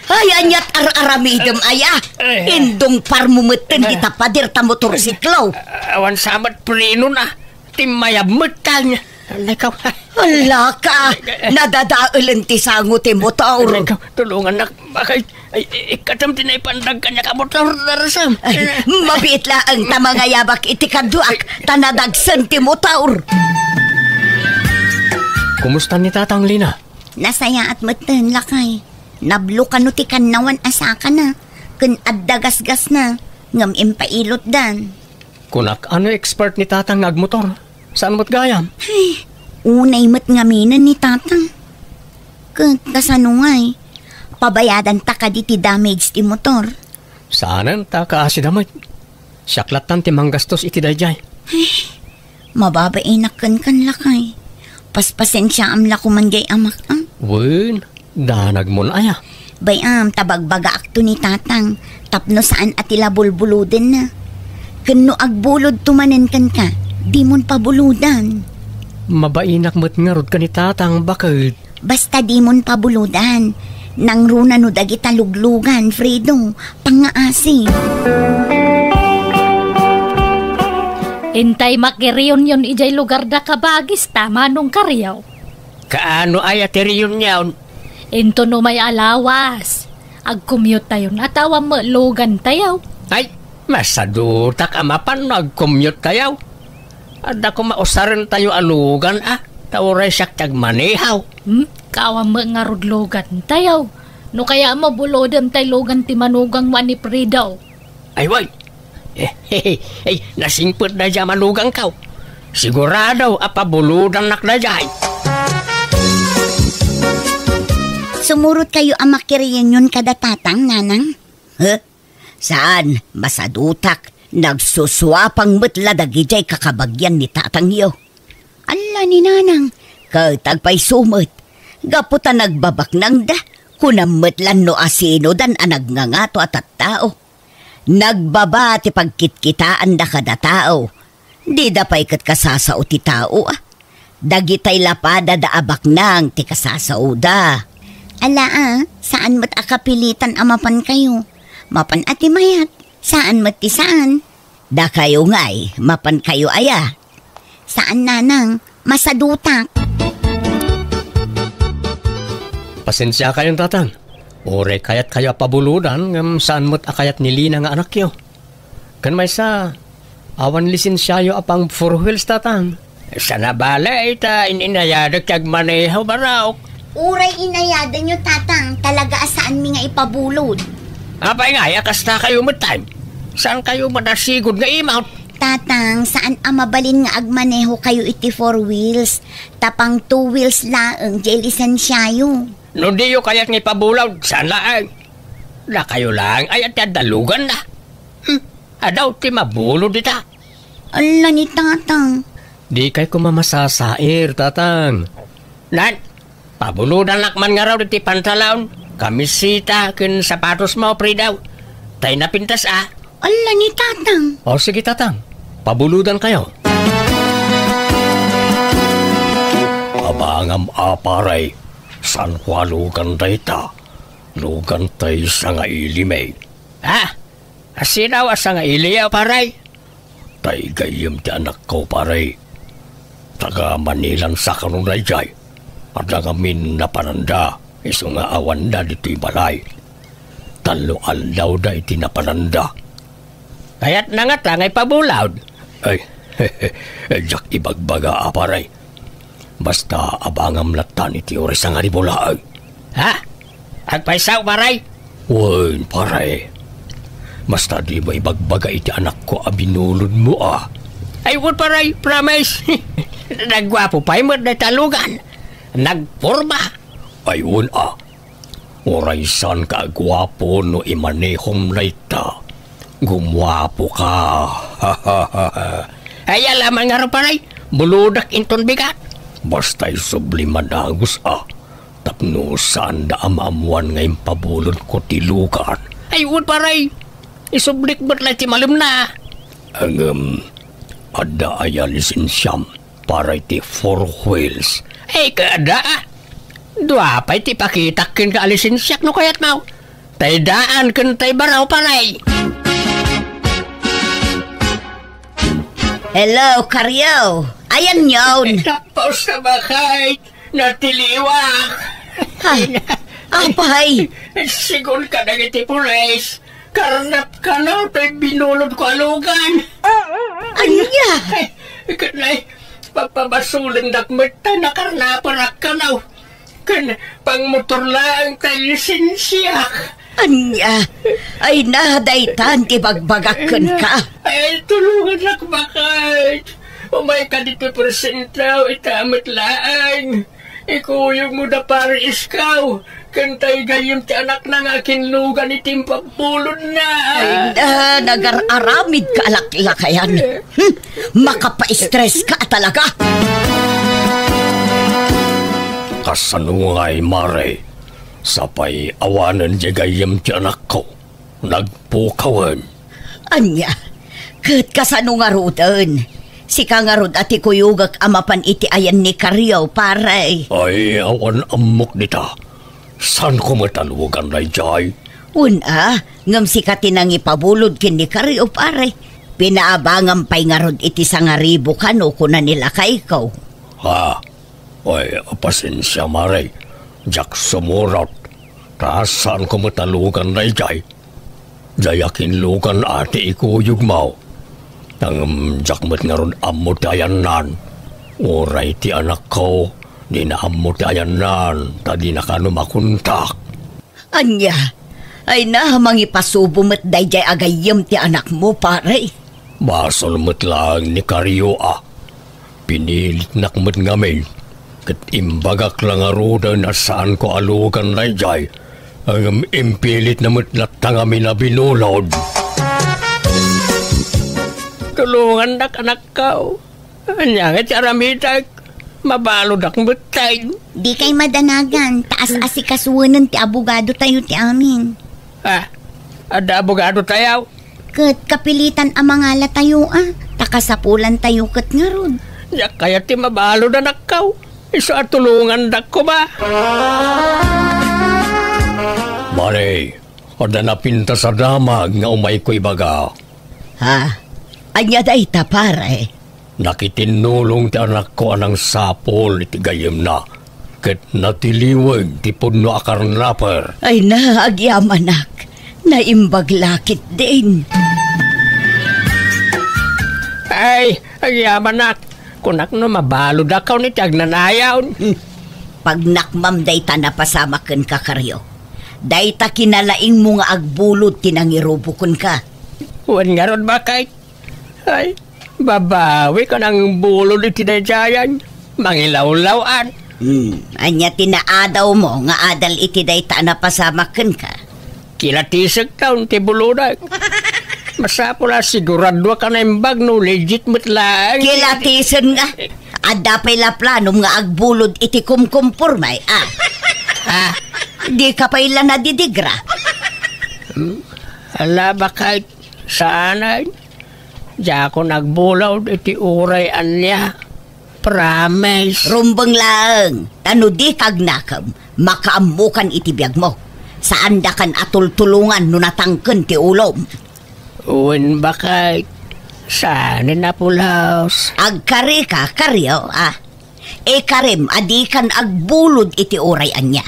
Ay, ania't ar-aramidem, aya? Eh. Indungparmo metten dita pader ta motorsiklo. Awan sa met prenona. Timmayab metten. Alay ka. Alaka, nadadaelen ti sango ti motor. Alay ka, tulongannak. Bakit? Ay, ay, ikkatam ti naipandag kaniak a motor, Darsam. Ay, mabiit laeng ta mangayabak iti kaduak, ta nadagsen ti motor. Kumusta ni Tatang, Lina? Nasayaat metten, lakay. Nablo kano ti kannawan a sakana, ken adda gasgasna, ngem impailotdan. Kunak, ano expert ni Tatang nga agmotor? Saan met gayam? Ay, unay met ngaminen ni Tatang. Ket kasano ngay? Pabayadanta kadi ti damage ti motor? Saanen ta kaasida met. Siak lattan ti manggastos iti daydiay. Ay, mababainak kenka, lakay. Paspasensiaam la koman diay amak, a? Wen, danagmon aya? Bay-am ta bagbagaakto ni Tatang tapno saan a ti la bulbulodenna. Ken no agbulodto manen kenka, dimon pabulodan. Mabainak met ngarud ken ni Tatang, baket. Basta dimon pabulodan. Nangruna no dagita luglugan, Fredo, pangngaasi. Intay makireunion idiay lugarda, kabagis, ta manong Kario. Kaano aya ti reunion? Inton umay a lawas, agcommute-tayon a ta awan met lugantayo. Ay, masadutak a mapan no agcommute-tayo. Adda koma usarentayo a lugan, a, ta uray siak ti agmaneho. Hmm? Kaawan met ngarud lugantayo. No kayat mo, bulodem tay lugan ti manugangmo a ni Fredo. Ay, wen. Eh, eh, eh, nasingpet daydiay a manugangko. Sigurado a pabulodannak daydiay. Sumurotkayo a makireunion kada Tatang, Nanang? Huh? Saan, masadutak. Nagsusuapang met la dagidiay kakabagian ni Tatangyo. Alla ni Nanang, ket agpayso met. Gapu ta nagbabaknangda, kunam met la no asinodan a nagngangato a tattao. Nagbaba ti pagkitkitaanda kada tao. Dida pay ket kasasao ti tao, a. Dagitay lapada da a baknang ti kasasaoda. Ala, a, saan met a kapilitan a mapankayo. Mapan a ti mayat, saan met ti saan. Dakayo ngay, mapankayo aya? Saan, Nanang, masadutak. Pasensiakayon, Tatang. Uray kayatkayo a pabulodan, ngem saan met a kayat ni Lina nga anakyo. Ken maysa, awan lisensiayo a pang four wheels, Tatang. Sana bale, ta in-inayadek ti agmaneho, barok. Uray inayadenyo, Tatang, talaga a saanmi nga ipabulod. Apay ngay a kastakayo metten? Saankayo manasigud nga imawt? Tatang, saan a mabalin nga agmaneho kayo iti four wheels, ta pang two wheels laeng diay lisensiayo. No diyo kayat nga ipabulod, saan laeng? Dakayo laeng aya ti adda luganna. Hmm, adu ti mabulod ita. Ala ni Tatang. Dikay koma masasair, Tatang. Nan, pabulodannak man ngarud iti pantalon, kamiseta, ken sapatosmo, Fredo. Tay napintas, a. Ala ni Tatang. O, sige, Tatang. Pabulodankayo. Abangam a, pare. San Juan lugan dayta. Lugan tay sangailimi. Ha? Asino a sangailiyo, pare? Tay gayyem ti anakko, pare. Taga Manila sa karon daydiay. Adda ngamin napananda, isu nga awanda ditoy balay. Tallo aldawda iti napananda. Kayatna ngata nga ipabulod? Ay, diak ibagbaga a, pare. Basta abangam latta iti oras a nga ribulaan. Ha? Agpayso, pare? Wen, pare. Basta dimo ibagbaga iti anakko a binulodmo, a. Ay, wen, pare, promise. Nagguapo pay met dayta a lugan. Nagporma. Ay, wen, a. Uray saanka a guapo no imanehom dayta, gumuapoka. Ay, ala man ngarud, pare, bulodek inton bigat. Basta isubli managus, a, tapno saanda a maammuan nga impabulodko ti lugan. Ay, wen, pare, isublik met la ti malemna. Ngem, adda aya lisensiam para iti four wheels? Ay, kada, a. Dua pay ti ipakitak kenka a lisensiak no kayatmo. Tay daan ken tay baro, pare. Hello, Kario. Ayanyon. Tapos na ba, kay natiliwak? Ha? Apay? Sigun kadagiti pulis, karnapkano tay binulodko a lugan. Ania? Ay, kanay, papabasolendak met ta nakarnaperak kano. Ken pangmotor laeng tay lisensiak. Ania? Ay na, daytan ti bagbagak kenka. Ay, tulongannak, baket. Umayka ditoy presentaw, ita met laeng. Ikuyogmo da pare Iskaw, ken tay gayyem ti anakna nga akinlugan iti impabulodna. Ay na, nagar-aramidka a laklakayan. Hmm, makapaistreska talaga. Kasano ngay, mare? Sapay awanen diay gayyem ti anakko. Nagpukawen. Ania? Ket kasano ngaruden? Sika ngarud a ti kuyogek a mapan iti ayan ni Kario, pare. Ay, awan ammok dita. Saanko met a lugan daydiay? Wen a, ngem sika ti nangipabulod ken ni Kario, pare. Pinaabangam pay ngarud iti sangaribu kano, kuna ni lakayko. Ha? Ay, pasensia, mare. Diak sumurot. Ta saanko met a lugan daydiay. Diay akinlugan a ti ikuyogmo. Ngem diak met ngarud ammo ti ayannan. Uray ti anakko, dina ammo ti ayannan, ta dina kano makontak. Ania? Ay na, mangipasubo met daydiay a gayyem ti anakmo, pare. Basol met laeng ni Kario a. Pinilitnak met ngamin, ket imbagak la ngaruden a saanko a lugan daydiay, ngem impilitna met latta ngamin a binulod. Tulongannak, anakko. Ania nga ti aramidek? Mabaludak met tay. Dikay madanagan, ta as-asikasuenen ti abogadotayo ti amin. Ah, adda abogadotayo? Ket kapilitan a mangalatayo a, ta kasapulantayo ket ngarud. Diak kayat ti mabalud, anakko. Isu a tulongandak koma. Mare, adda napintas a damag nga umayko ibaga. Ha? Ania dayta, pare? Nakitinnulong ti anakko a nangsapul iti gayyemna, ket natiliweg ti pudno a karnaper. Ay na, agyamanak. Naimbag la ketdin. Ay, agyamanak. Kunak no mabaludakon iti agnanayon. Hmm. Pagnakmam dayta napasamak kenka, Kario. Dayta kinalaingmo nga agbulod ti nangirubo kenka. Wen ngarud, baket. Ay, babawik a nangbulod iti daydiayan. Mangilawlaw-an. Hmm, ania ti naadawmo nga adal iti dayta a napasamak kenka? Kilatisekton ti bulodek. Masapul a siguraduak a naimbag no legit met laeng. Kilatisen nga. Adda pay la planom nga agbulod iti kumkumporme, a? Ha? Dika pay la nadidigra? Hmm? Ala, baket. Saanen. Diakon agbulod iti uray ania. Promise. Rumbeng laeng, ta no dika agnakem, makaammokan iti biagmo. Saandakan a tultulongan no natangken ti ulom. Wen, baket. Saan a pulos? Agkarika, kario, a. Ikarim a dikan agbulod iti uray ania.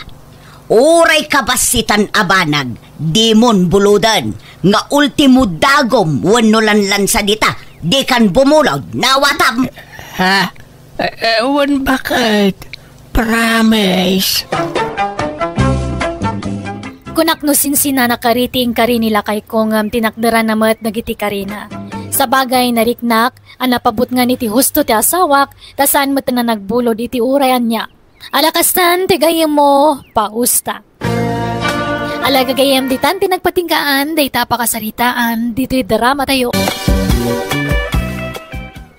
Uray kabassitan a banag, dimon buloden, nga ultimo dagom wenno lanlansa dita, dikan bumulod, nawatam. Ha? Eh, eh, wen baket? Promise. Kunak no sinsinana kari ti inkari ni lakayko ngem tinakderanna met dagiti karina. Sabagay, nariknak a napabutngan iti husto ti asawak, ta saan met a nagbulod iti uray ania. Ala kastan ti gayyemmo, pausta. Ala gagayyem, ditan ti nagpatinggaan dayta a pakasaritaan ditoy dramatayo.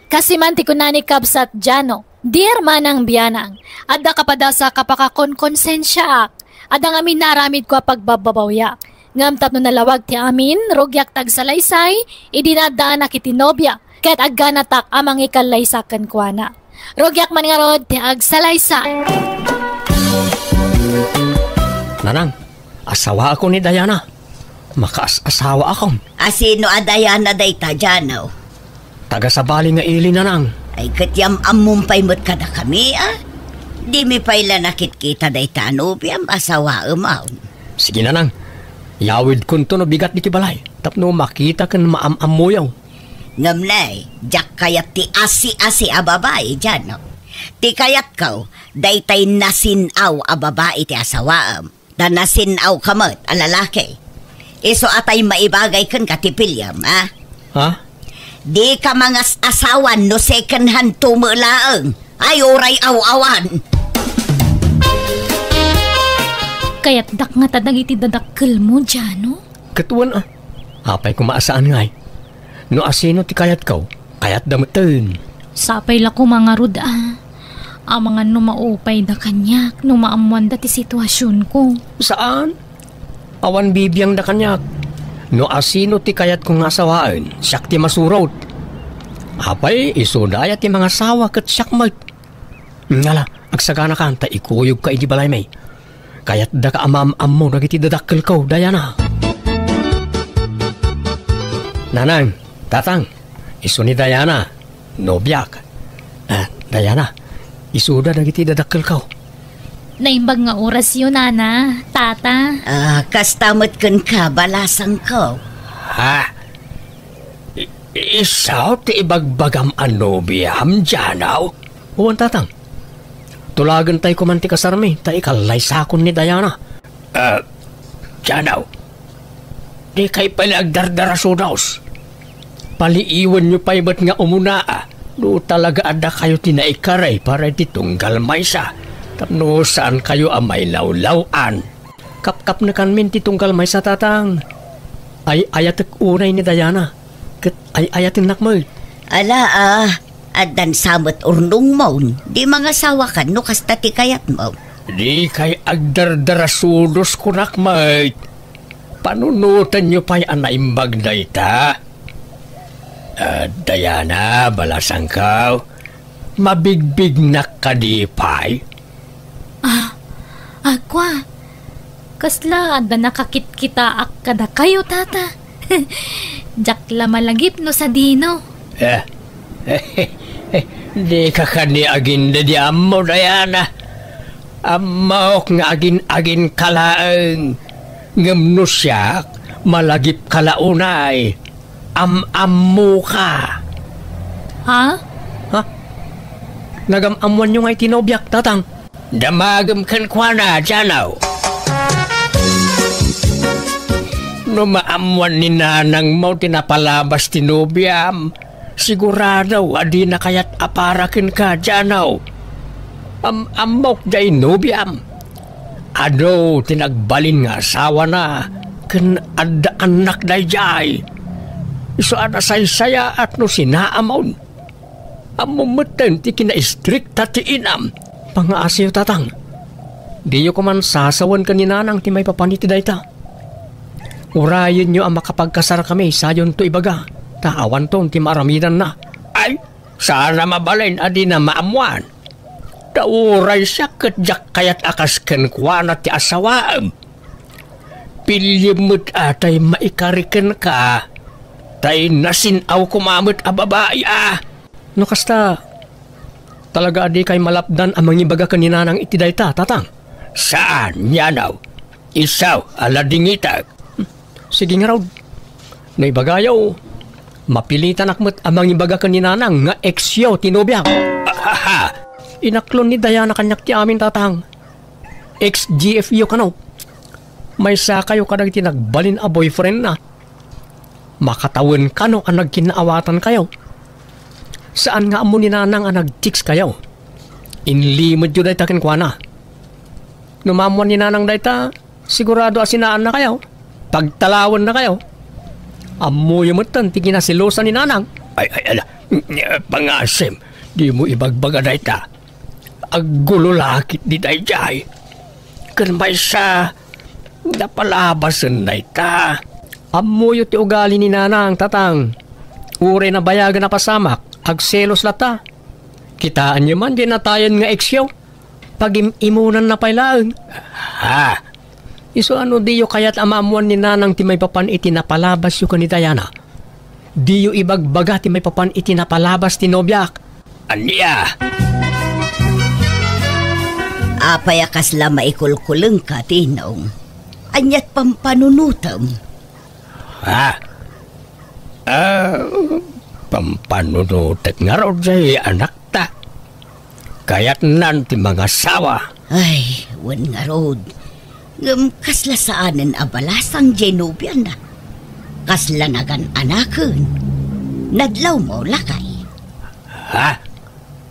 Kastoy man ti kuna ni Kabsat Jano, "Dear Manang Bianang, adda kapadasa a kapakakonkonsensiaak. Adda ngamin naaramidko a pagbabbabawiak. Ngem tapno nalawag ti amin, rugiak ti agsalaysay, idi naaddaanak iti nobia, ket agganatak a mangikallaysa kenkuana. Rugiak man ngarud ti agsalaysay." Nanang, asawaakon ni Diana. Makaas-asawaakon. A sino a Diana dayta, Jano? Taga-sabali nga ili, Nanang. Ay, ket yam-ammom pay met kadakami, a? Dimi pay la nakitkita dayta a nobiam, asawaem, aw? Sige, Nanang. Yawidkonto no bigat ditoy balay, tapno makita ken maam-ammoyo. Ngem ne, diak kayat ti asi-asi a babai, Jano. Ti kayatko, daytay nasin-aw a babai ti asawaem. Ta nasin-awka met a lalaki. Isu a tay maibagay kenka ti piliem, a? Ha? Dika mangas-asawan no second hand to met laeng. Ay, uray aw-awan. Kayatdak ngata dagiti dadakkelmo, Jano? Ket wen, a. Apay koma a saan ngay? No asino ti kayatko, kayatda metten. Sapay la koma ngarud a. Amangan no maupayda kaniak no maammoanda ti situasionko. Saan? Awan bibiangda kaniak. No asino ti kayatko nga asawaen, siak ti masurot. Apay, isuda aya ti mangasawa ket siak met? Ngala, agsaganakan ta ikuyogka idi balaymi. Kayatdaka a maam-ammo dagiti dadakkelko, Diana. Nanang, tatang, isu ni Diana, nobiak. Ah, Diana, isuda dagiti dadakkelko. Naimbag nga orasyo, nana, tata. Ah, kasta met kenka, balasangko. Ha? I-, isu ti ibagbagam a nobiam, Jano? Wen, tatang. Tulagentay koman ti kasarmi, ta ikallaysakon ni Diana. Ah, Jano, dikay pay la agdardarasudos. Paliiwenyo pay met nga umuna, a, no talaga a dakayo ti naikari para iti tunggal maysa, tapno saankayo a mailawlaw-an. Kapkapnekanmin ti tunggal maysa, tatang. Ay-ayatek unay ni Diana, ket ay-ayatennak met. Ala, a, addan sa met urnongmon, di mangasawakan no kasta ti kayatmo. Dikay agdardarasudos, kunak met. Panunotenyo pay a naimbag dayta. Ah, Diana, balasangko, mabigbignak kadi pay? Ah, agwa. Kasla adda nakakitkitaak kadakayo, tata? Diak la malagip no sadino. Eh, dika kadi agindediammo, Diana. Ammok nga agin-aginka laeng. Ngem no siak, malagipka la unay. Am-ammoka. Ha? Ha? Nagam-ammoanyo ngay ti nobiak, tatang? Damagem kenkuana, Jano. No maammoan ni nanangmo ti napalabas ti nobiam, sigurado a dina kayat a para kenka, Jano. Am-ammok jay nobiam. Adu ti nagbalin nga asawana ken adda annak dayjay. Isu a nasaysayaat no sinaamon. Ammom metten ti kinaistrikta ti inam. Pangngaasiyo, tatang. Diyo koman sasawen ken ni nanang ti maipapan iti dayta. Urayenyo a makapagkasarkami, sayonto ibaga, ta awanton ti maaramidanna. Ay, saan a mabalin a dina maammoan. Ta uray siak ket diak kayat a kas kenkuana ti asawaem. Piliem met a tay maikari kenka. Tay nasin-aw koma met a babai a. No kasta, talaga a dikay malapdan a mangibaga ken ni Nanang iti dayta, Tatang? Saan, Yanaw. Isu a ladingitek. Sige ngarud. No ibagayo, mapilitanak met a mangibaga ken ni Nanang nga ex-yo ti nobiak. Ahaha! Inaklon ni Diana kaniak ti amin, Tatang. Ex-G F yo kano. Maysakayo kadagiti nagbalin a boyfriendna. Makatawen kano a nagkinnaawatankayo. Saan nga ammo ni Nanang a nag-text kayo. Inlimedyo dayta kenkuana. No maammuan ni Nanang dayta, sigurado a sinaannakayo. Pagtalawennakayo. Ammoyo metten ti kinaselosan ni Nanang. Ay, ay, ala. Pangasim, dimo ibagbaga dayta. Aggulo la ketdi daydiay. Ken maysa, napalabasen dayta. Ammoyo ti ugali ni Nanang, Tatang. Uray nabayagen a pasamak, agselos latta. Kitaenyo man diay natayen nga ex-yo. Pagim-imonanna pay laeng. Ha? Isu a no diyo kayat a maammuan ni Nanang ti maipapan iti napalabasyo ken ni Diana, diyo ibagbaga ti maipapan iti napalabas ti nobiak. Ania? Apay a kasla maikulkulengka, Tinong? Aniat pampanunotem? Ha? Ah, pampanunotek ngarud diay anakta. Kayatnan ti mangasawa. Ay, wen ngarud. Ngem kasla saanen a balasang diay nobiana. Kasla nagan-anaken. Nadlawmo, lakay. Ha?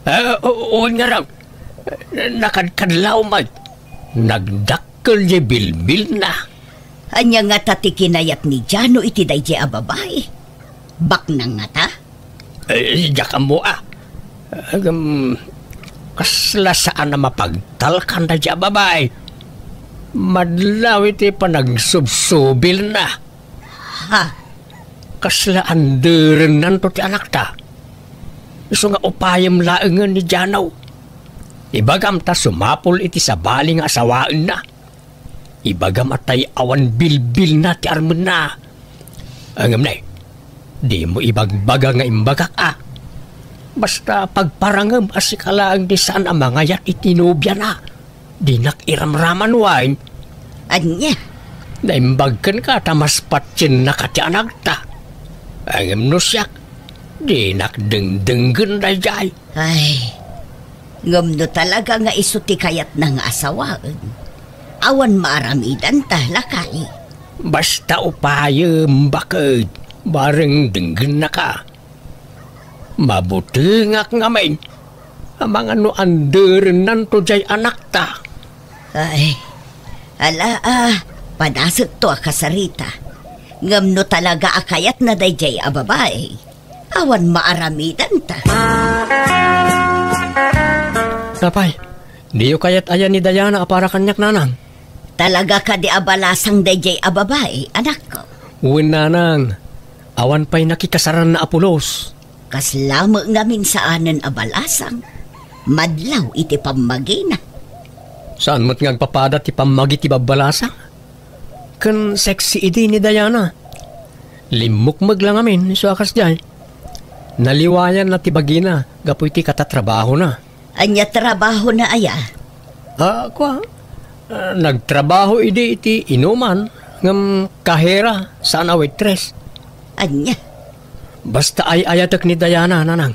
Ah, o-, wen ngarud. Nakadkadlaw met. Nagdakkel diay bilbilna. Ania ngata ti kinayat ni Jano iti daydiay a babai? Baknang ngata? Eh, diak ammo a. Ngem, kasla saan a mapagtalkan daydiay a babai. Madlaw iti panagsubsubilna. Ha? Kasla anderennanto ti anakta. Isu nga upayem laengen ni Jano. Ibagam ta sumapul iti sabali nga asawaenna. Ibagam a tay awan bilbilna ti armenna. Ngem ne, dimo ibagbaga nga imbagak a. Basta pagparangem a sika laeng ti saan a mangayat iti nobiana. Dinak iramraman wen. Ania? Naimbag kenka ta mas patiennaka ti anakta. Ngem no siak, dinak dengdenggen daydiay. Ay, ngem no talaga nga isu ti kayatna nga asawaen, awan maaramidanta, lakay. Basta upayem, baket, bareng denggennaka. Mabutengak ngamin. Amangan no anderennanto diay anakta. Ay, ala a, panasekto a kasarita. Ngem no talaga a kayatna daydiay a babai, awan maaramidanta. Apay, diyo kayat aya ni Diana a para kaniak, Nanang? Talaga kadi a balasang daydiay a babai, anakko? Wen, Nanang. Awan pay nakikasaranna a pulos. Kasla met ngamin saanen a balasang. Madlaw iti pammagina. Saan met nga agpapada ti pammagi ti babbalasang? Ken sexy idi ni Diana. Limmukmeg la ngamin isu a kasdiay. Naliwayanna ti bagina gapu iti katatrabahona. Ania trabahona aya? Ah, kua, ah, nagtrabaho idi iti inuman, ngem kahera, saan a waitress. Ania? Basta ay-ayatek ni Diana, Nanang.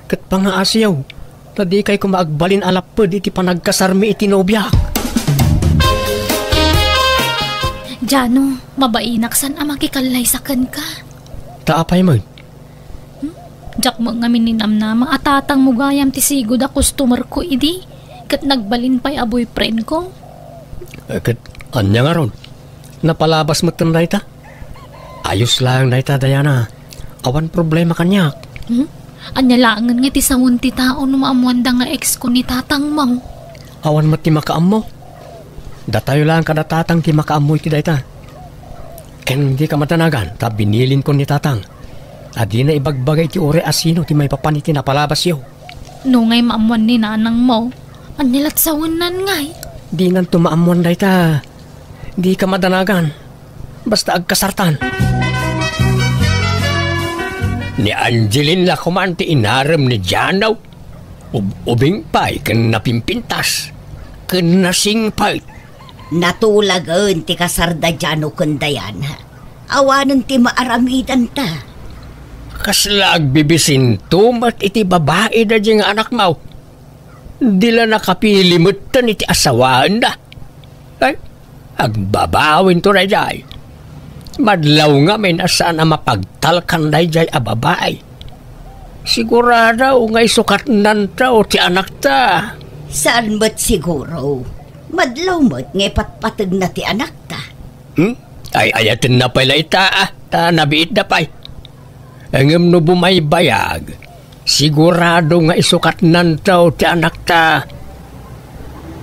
Ket pangaasiyo, ta dikay koma agbalin a lapped iti panagkasarmi iti nobiak. Jano, mabainak saan a makikallaysa kenka. Ta apay met? Hmm? Diak met ngamin ninamnama a tatangmo gayam ti sigud a customer ko idi, ket nagbalin pay a boyfriend ko. Eh, ket ania ngarud? Napalabas metten dayta? Ayos laeng dayta, Diana. Awan problema kaniak. Hmm? Ania laengen nga ti sawen ti tao no maammuanda nga ex ko ni tatangmo? Awan met ti makaammo. Datayo laeng kada tatang ti makaammo iti dayta. Ken dika madanagan ta binilinkon ni tatang a dina ibagbaga iti uray a sino ti maipapan iti napalabasyo. No ngay maammuan ni nanangmo, ania lat sawennan ngay? Dinanto maammuan dayta. Dika madanagan. Basta agkasartan. Ni Angeline la koman ti inarem ni Jano. Ub-, ubing pay ken napimpintas, ken nasingpet. Natulagen ti kasar da Jano ken Diana. Awanen ti maaramidanta. Kasla agbibisinto met iti babai daydiay nga anakmo. Di la nakapili metten iti asawaenda. Ay, agbabawinto daydiay. Madlaw ngamin a saan a mapagtalkan daydiay a babai. Sigurado nga isukatnanto ti anakta. Saan met siguro? Madlaw met nga ipatpategna ti anakta. Hmm? Ay-ayatenna pay la ita, ah, ta nabiitda pay. Ngem no bumaybayag, sigurado nga isukatnanto ti anakta.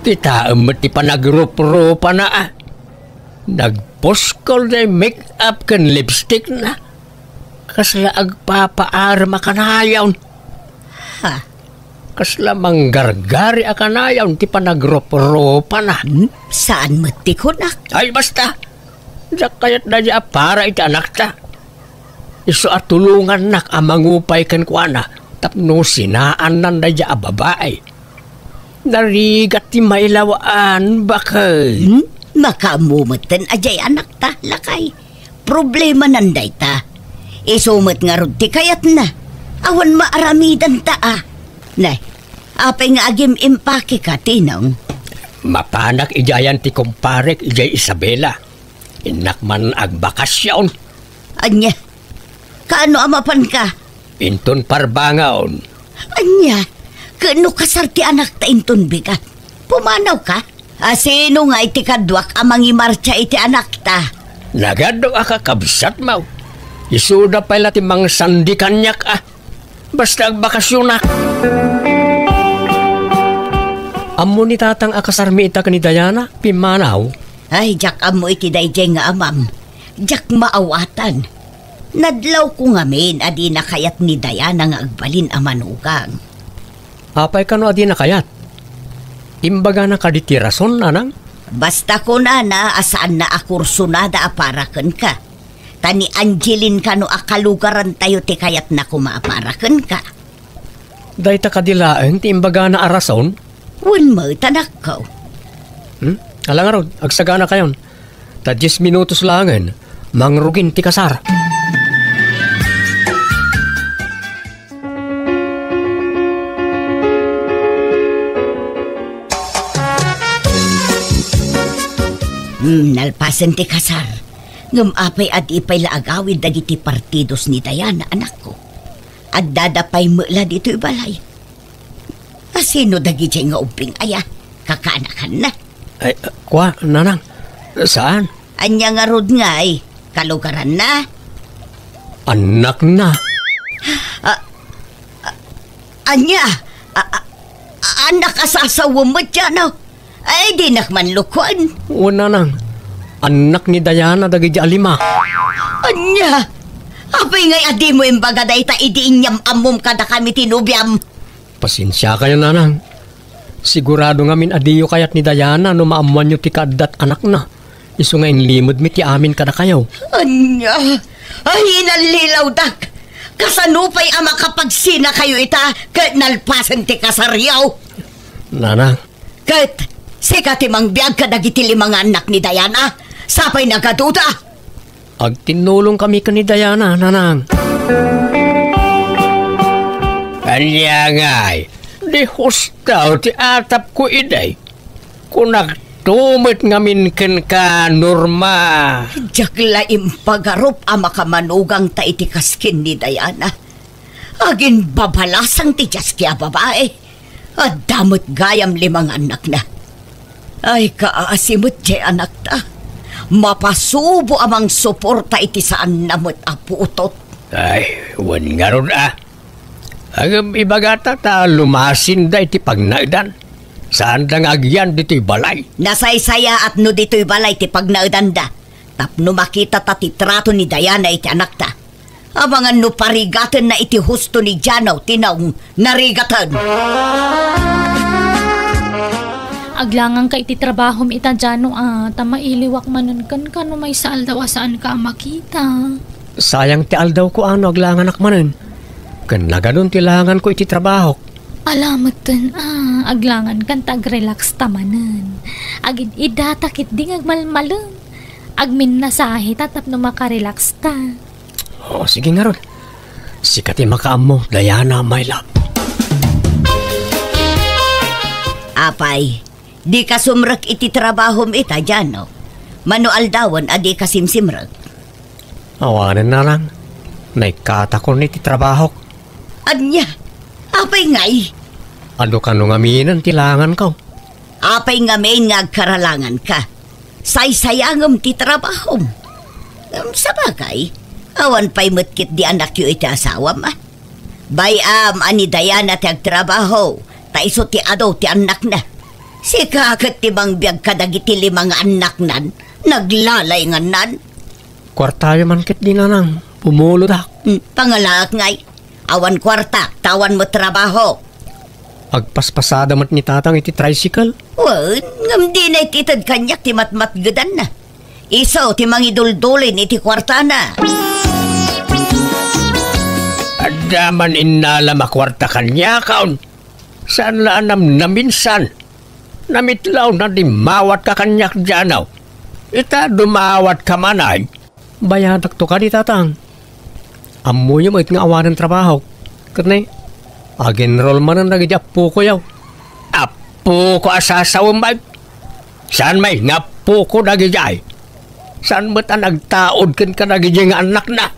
Kitaem met ti panagruprupana, ah. Nagpuskol ti make-up ken lipstickna. Kasla agpapaarem a kanayon. Ha? Kasla manggargari a kanayon ti panagruprupana. Hmm? Saan met ti kunak? Ay, basta. Diak kayat daydiay a para iti anakta. Isu a tulongannak a mangupay kenkuana tapno sinaannan daydiay a babai. Narigat ti mailawaan, baket. Hmm? Makaammo metten a diay anakta, lakay. Problemanan dayta. Isu met ngarud ti kayatna. Awan maaramidanta, a. Ne, apay nga agim-impakeka, Tinong? Mapanak idiayan ti kumparek idiay Isabela. Innak man agbakasyon. Ania? Kaano a mapanka? Inton parbangon. Ania? Ket no kasar ti anakta inton bigat, pumanawka? A, sino ngay ti kaduak a mangimartsa iti anakta? Nagadu a kakabsatmo. Isuda pay la ti mangsandi kaniak, a. Basta agbakasyonak. Ammo ni tatang a kasarmi ita ken ni Diana, pimmanaw? Ay, diak ammo iti daydiay nga amam. Diak maawatan. Nadlawko ngamin a dina kayat ni Diana nga agbalin a manugang. Apay kano a dina kayat? Imbagana kadi ti rason, nanang? Basta kunana a saanna a kursonada a para kenka. Ta ni Angeline kano a kalugarantayo ti kayatna koma a para kenka. Dayta kadi laeng ti imbagana a rason? Wen met, anakko. Hmm? Ala ngarud, agsaganakayon. Ta dies minutos laengen, mangrugin ti kasar. Hmm, nalpasen ti kasar. Ngem apay a di pay la agawid dagiti partidos ni Diana, anakko? Addada pay met la ditoy balay. A, sino dagidiay nga ubbing aya? Kakaanakanna? Ay, kua, nanang. Saan? Ania ngarud ngay? Kalugaranna? Annakna. A, a, ania? A, a, annak a sasawem met, Jano? Ay, dinak man lukon. Wen, nanang. Annak ni Diana dagiti a lima. Ania? Apay ngay a dimo imbaga dayta idi inyam-ammom kadakami ti nobiam? Pasensiakayo, nanang. Sigurado ngamin a diyo kayat ni Diana no maammoanyo ti kaaddat anakna. Isu nga inlimedmi ti amin kadakayo. Ania? Ay, inallilawdak! Kasano pay a makapagsinakayo ita ket nalpasen ti kasaryo? Nanang. Ket sika ti mangbiag kadagiti lima nga annak ni Diana? Sapay nagaduda? Agtinnulongkami ken ni Diana, nanang. Ania ngay, di husto ti atapko idi. Kunakto met ngamin kenka, Norma. Diak la impagarup a makamanugangta iti kaskin ni Diana. Aginbabalasang ti diaski a babai. Adda met gayam lima nga annakna. Ay, kaasi met diay anakta. Mapasubo a mangsuporta iti saanna met a putot. Ay, wen ngarud a. Ngem ibagata ta lumasinda iti pagnaedan. Saanda nga agyan ditoy balay. Nasaysayaat no ditoy balay ti pagnaedanda. Tapno makitata ti trato ni Diana iti anakta. Amangan no parigatenna iti husto ni Jano ti naung narigaten. Aglangangka iti trabahom ita, Jano, a, ta mailiwak manen kenka no maysa aldaw a saanka a makita. Sayang ti aldawko a no aglanganak manen. Ken nagadun ti langanko iti trabahok. Ala metten a, aglangankan ta agrelax ta manen. Agid-idata ketdi nga agmalmalem. Agminnasahe ta tapno makarelax ta. O, sige ngarud. Sika ti makaammo, Diana, my love. Apay, dika sumrek iti trabahom ita, Jano? Mano aldawen a dika simsimrek? Awanen, nanang. Naikkatakon iti trabahok. Ania? Apay ngay? Adu kano ngaminen ti langanko. Apay ngamin nga agkaralanganka? Saysayangem ti trabahom. Ngem sabagay, awan pay met ketdi anakyo iti asawam, a? Bay-am a ni Diana ti agtrabaho, ta isu ti adu ti annakna. Sika ket ti mangbiag kadagiti lima nga annaknan, naglalaingannan. Kuartayo man ketdi, nanang, pumulodak. Hmm, pangalaak ngay. Awan kuarta, ta awan met trabaho. Agpaspasada met ni tatang iti tricycle. Wen, ngem dina iti ited kaniak ti matmatgedanna. Isu ti mangiduldulin iti kuartana. Adda man innalam a kuarta kaniakon. Saan la a namnaminsan. Namitlawna dimmawat ka kaniak, Jano. Ita, dumawat ka man ay. Bayadakto kadi, tatang. Ammoyo met nga awanen trabahok. Ket ne, ag-enroll manen dagiti appokoyo. Appoko a sasawem, bay. Saan may nga appoko dagidiay? Saan met a nagtaud ken kadagidi nga annakna?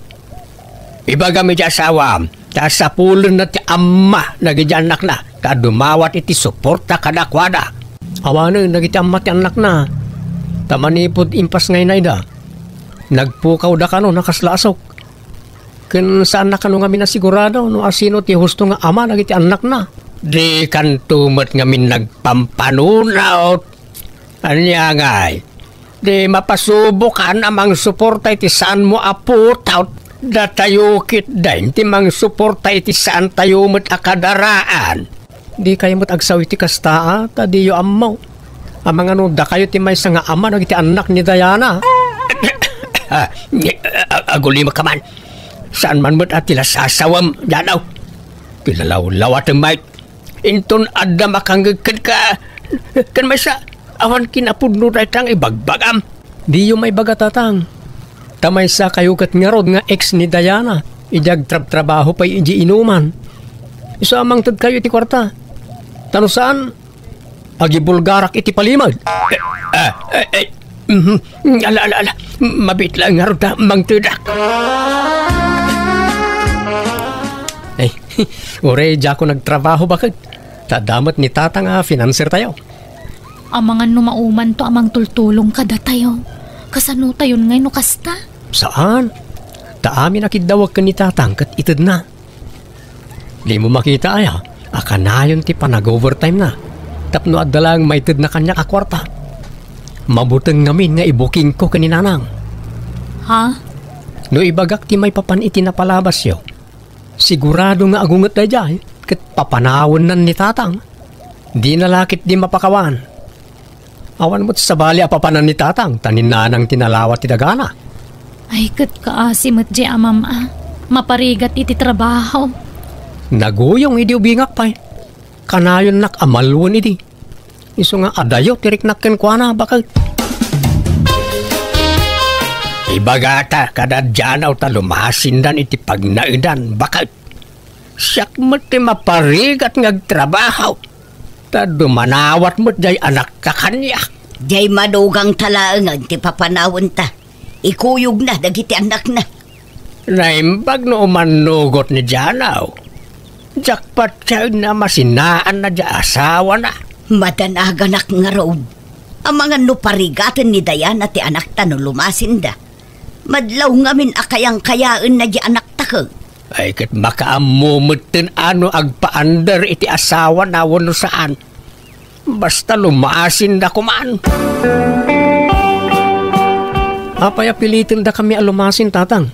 Ibagam iti asawam, ta sapulenna ti amma dagidi annakna, ta dumawat iti suporta kadakuada. Awanen dagiti amma ti annakna, ta manipud impas nga inayda, nagpukawda kano a kasla asuk. Ken saanna kano ngamin a sigurado no asino ti husto nga ama dagiti annakna. Dikanto met ngamin nagpampanunot. Ania ngay? Di mapasubokan a mangsuporta iti saanmo a putaw. Datayo ketdin ti mangsuporta iti saantayo met a kadaraan. Dikayo met agsaw iti kasta, a, ta diyo ammo. Amangan no dakayo ti maysa nga ama dagiti annak ni Diana. Ah, agulimek ka man. Saan man met a ti la sasawem, Jano. Ti lalawlawatem met. Inton adda makangngeg kenka, ken maysa, awan kinapudno dayta nga ibagbagam. Diyo maibaga, tatang. Ta maysa kayo ket ngarud nga ex ni Diana, idi agtrabtrabaho pay idi inuman. Isu a mangted kayo iti kuarta. Ta no saan, agibulgarak iti palimed. Ah, eh, eh, mhm. Ala, ala, ala. Mabiit laeng ngarud ta mangtedak. Eh, uray diakon agtrabaho, baket. Ta adda met ni tatang a financer tayo. Amangan no maumanto a mangtultulong kadatayo. Kasanotayon ngay no kasta? Saan? Ta amin a kiddawek ken ni tatang ket itedna. Dimo makita aya a kanayon ti panag-overtime na tapno adda laeng maitedna kaniak a kuarta. Mabuteng ngamin nga ibukingko ken ni nanang. Ha? No ibagak ti maipapan iti napalabasyo, sigurado nga agunget daydiay ket papanawennan ni tatang. Dina la ketdi mapakawan. Awan met sabali a papanan ni tatang ta ni nanang ti nalawa ti dagana. Ay, ket kaasi met di amam a maparigat iti trabaho. Naguyong idi ubingak pay. Kanayonnak a maluen idi. Isu nga adayo ti riknak kenkuana, baket. Ibagata kada Jano ta lumasindan iti pagnaedan, baket. Siak met ti maparigat nga agtrabaho, ta dumanawat met jay anakta kaniak. Jay madugangta laengen ti papanawenta. Ikuyogna dagiti annakna. Naimbag no umannugot ni Jano. Diak patienna a masinaanna jay asawana. Madanaganak ngarud. Amangan no parigaten ni Diana ti anakta no lumasinda. Madlaw ngamin a kayangkayaenna jay anakta ket. Ay, ket makaammo metten a no agpaandar iti asawana wenno saan. Basta lumasinda koman. Apay a pilitendakami a lumasin, tatang?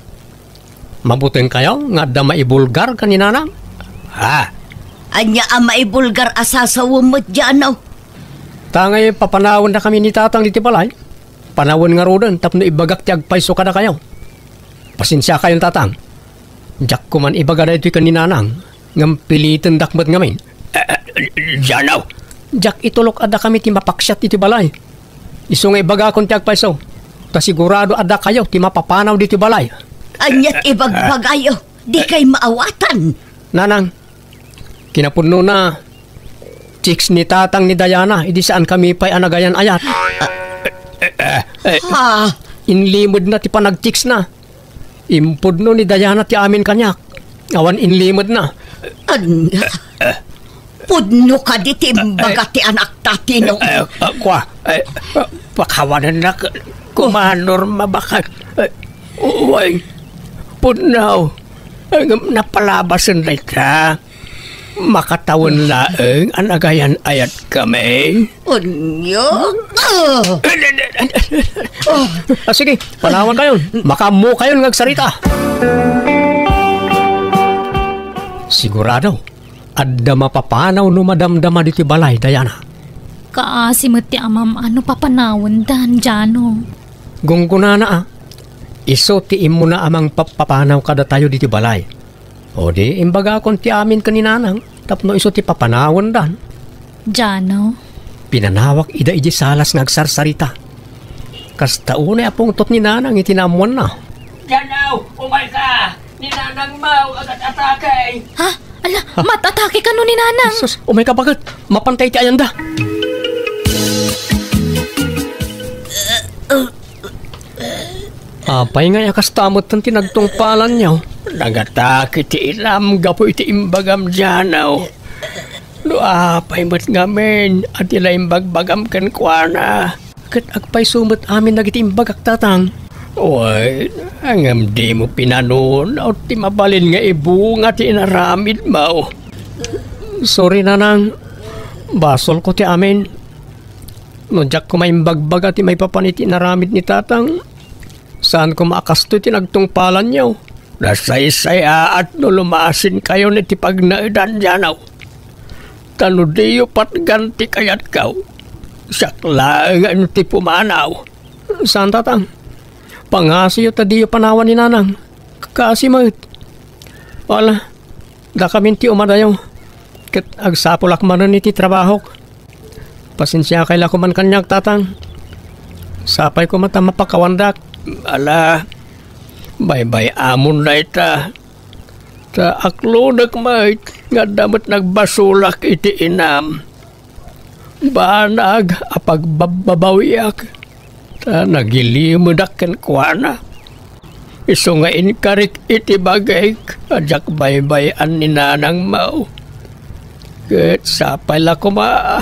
Mabuteng kayo nga adda maibulgar ken ni nanang? Ha? Ania a maibulgar a sasawem met, Jano? Ta ngay papanawendakami ni tatang iti balay. Panawen ngaruden tapno ibagak ti agpayso kadakayo. Pasensiakayon, tatang. Diak koman ibaga daytoy ken ni Nanang, ngem pilitendak met ngamin. Eh, eh, Janaw. Diak itulok a dakami ti mapaksiat iti balay. Isu nga ibagakon ti agpayso, ta sigurado a dakayo ti mapapanaw ditoy balay. Ania ti ibagbagayo? Dikay maawatan. Nanang, kinapudnona, chicks ni Tatang ni Diana, idi saankami pay a nagayan-ayat. Eh, eh, eh. Ha? Inlimedna ti panag-chicksna. Impudno ni Diana ti amin kaniak. Awan inlimedna. Ania? Pudno kadi ti imbaga ti anakta, Tino? Eh, eh, kua, eh, pakawanennak koma, Norma, baket. Eh, uy, pudno. Eh, ngem napalabasen dayta. Makatawen laeng a nagayan-ayatkami. Ania? Ah! Ah, sige, panawankayon. Makaammokayon nga agsarita. Sigurado, adda mapapanaw no madamdama ditoy balay, Diana. Kaasi met ti amam a no papanawendan, Jano. Gunggonana a, isu ti immuna a mangpapapanaw kadatayo ditoy balay. O di, imbagakon ti amin ken ni Nanang tapno isu ti papanawendan. Jano? Pinanawak ida idiay salas nga agsarsarita. Kasta unay a pungtot ni Nanang iti naammoanna. Jano, umayka! Ni Nanang Mau agat-atake! Ha? Ala, mat-atake kano ni Nanang? Sus, umayka baket. Mapantay ti ayanda. Apay ngay a kasta metten ti nagtungpalanyo? Nangatake ti inam gapu iti imbagam, Jano. No apay met ngamin a ti naimbagbagam kenkuana, ket agpayso met amin dagiti imbagak, Tatang. Wen, ngem dimo pinanunot ti mabalin nga ibunga ti inaramidmo. Sorry, Nanang. Basolko ti amin. No diak koma imbagbaga ti maipapan iti inaramid ni Tatang, saan koma a kastoy ti nagtungpalanyo. Nasaysayaat no lumaasinkayon iti pagnaedan, Jano. Ta no diyo patgan ti kayatko, siak laengen ti pumanaw. Saan, Tatang. Pangasiyo ta diyo panawan ni Nanang. Kaasi met. Wala, dakamin ti umadayo. Ket agsapulak manen iti trabahok. Pasensiakay la koman kaniak, Tatang. Sapay koma ta mapakawandak. Ala, baybay-amon dayta. Ta aklonek met nga adda met nagbasolak iti inam. Banag a pagbabbabawiak, ta nagilimedak kenkuana. Isu nga inkarik iti bagik a diak baybay-an ni Nanang Mau. Ket sapay la koma,